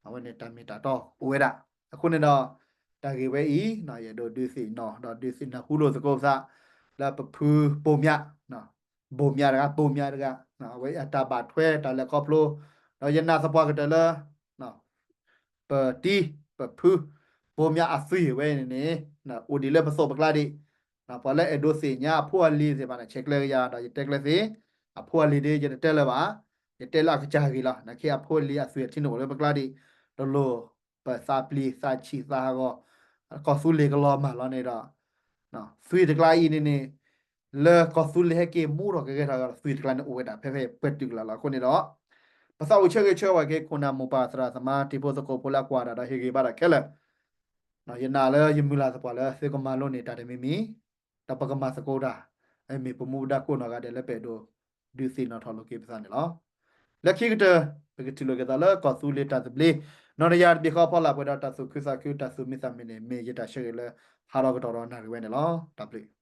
အဝဲန့ၣ်တၢ်မ့ၢ်တၢ်တီအိၣ်ဝဲဒၣ် အဃိန့ၣ်ဒီး တၢ်ဂ့ၢ်ဝဲအံၤ ယအဲၣ်ဒိးဒုးသ့ၣ်နီၣ် ဒီးဒုးသ့ၣ်နီၣ်ဟူလိာ်သကိးပသး လၢပဖုပိာ်မၠး ပိာ်မၠးတဂၤ ပိာ်မၠးတဂၤ အဝဲအတၢ်ဘၣ်ထွဲတၢ်လဲၤခီဖျိ ဒီးယနာ်သပှၢ်ကတၢၢ်လၢ ပတံၤ ပဖု ပိာ်မၠးအသွံၣ်ဝဲန့ၣ်န့ၣ် အိၣ်ဒံးလၢပသိးပကျါဒံး ပှၤလၢအဲၣ်ဒိးသ့ၣ်ညါအဖိအလံၤသ့ၣ်တဖၣ်န့ၣ် ဆဲးကျၢကယၤဒီးယတဲကျဲသ့ အဖိအလံၤဒ်ယတတဲလၢၤဘၣ် ယတဲလၢအကစၢ်ဂ့ၢ်လီၤ နခ့အဖိအလံၤအသွံၣ်အထံန့ၣ်အိၣ်လၢပကျါဒံး တလိၣ်ပသးပျံၤသးဆံးသးဟးဂီၤ ကီၢ်သူလ့ၤကလီၤမၢ်လီၤန့ၣ်ဒီး သွံၣ်တကျါအံၤန့ၣ်န့ၣ် လၢကီၢ်သူလ့ၤဟဲက့ၤမူထီၣ်ကဂဲၤထီၣ်က့ၤ သွံၣ်တကျါန့ၣ်အိၣ်ဝဲဒၣ်ဖဲဖဲပှဲၤတုၤကလာ်လီၤ. အဃိန့ၣ်ဒီး ပသးအိၣ်ဆၢဂ့ၤဆၢဝါက့ၤ ခိၣ်နၢ်မိၢ်ပၢ်သရၣ်သမါတံၤဖိသကိးဖိလၢအကွၢ်တၢ်ဒီးဟ့ၣ်ဂံၢ်ဘါတၢ်ခဲလၢာ် ယနာ်လၢယမုၢ်လၢ်သပှၢ်လၢသုကမၤလိန့ၢ်တၢ်တမံၤမံၤ ဒီးပကမၤသကိးတၢ် မ့ၢ်ပမူပဒါကိးနီၢ်ဂၤဒဲးလၢပအဲၣ်ဒိးဒုးသ့ၣ်နီၣ်ထီၣ်လိာ်က့ၤပသးန့ၣ်လီၤ. လၢခံကတၢၢ် ပကထံၣ်လိာ်က့ၤသးလၢကီၢ်သူလ့ၤတၢ်သဘျ့ နီၢ်တယၤတဘ့ၣ်ဃီဖီလာ်ပှဲၤဒီးတၢ်သူၣ်ခုသးခု တၢ်သူၣ်မံသးမုာ်န့ၣ် မ့ၢ်ယတၢ်ဆၢဂ့ၤလၢ ဟးထီၣ်ကတီၢ်ဒီးနၣ်ရံၣ်ဝဲန့ၣ်လီၤ. တၢ်ဘျုး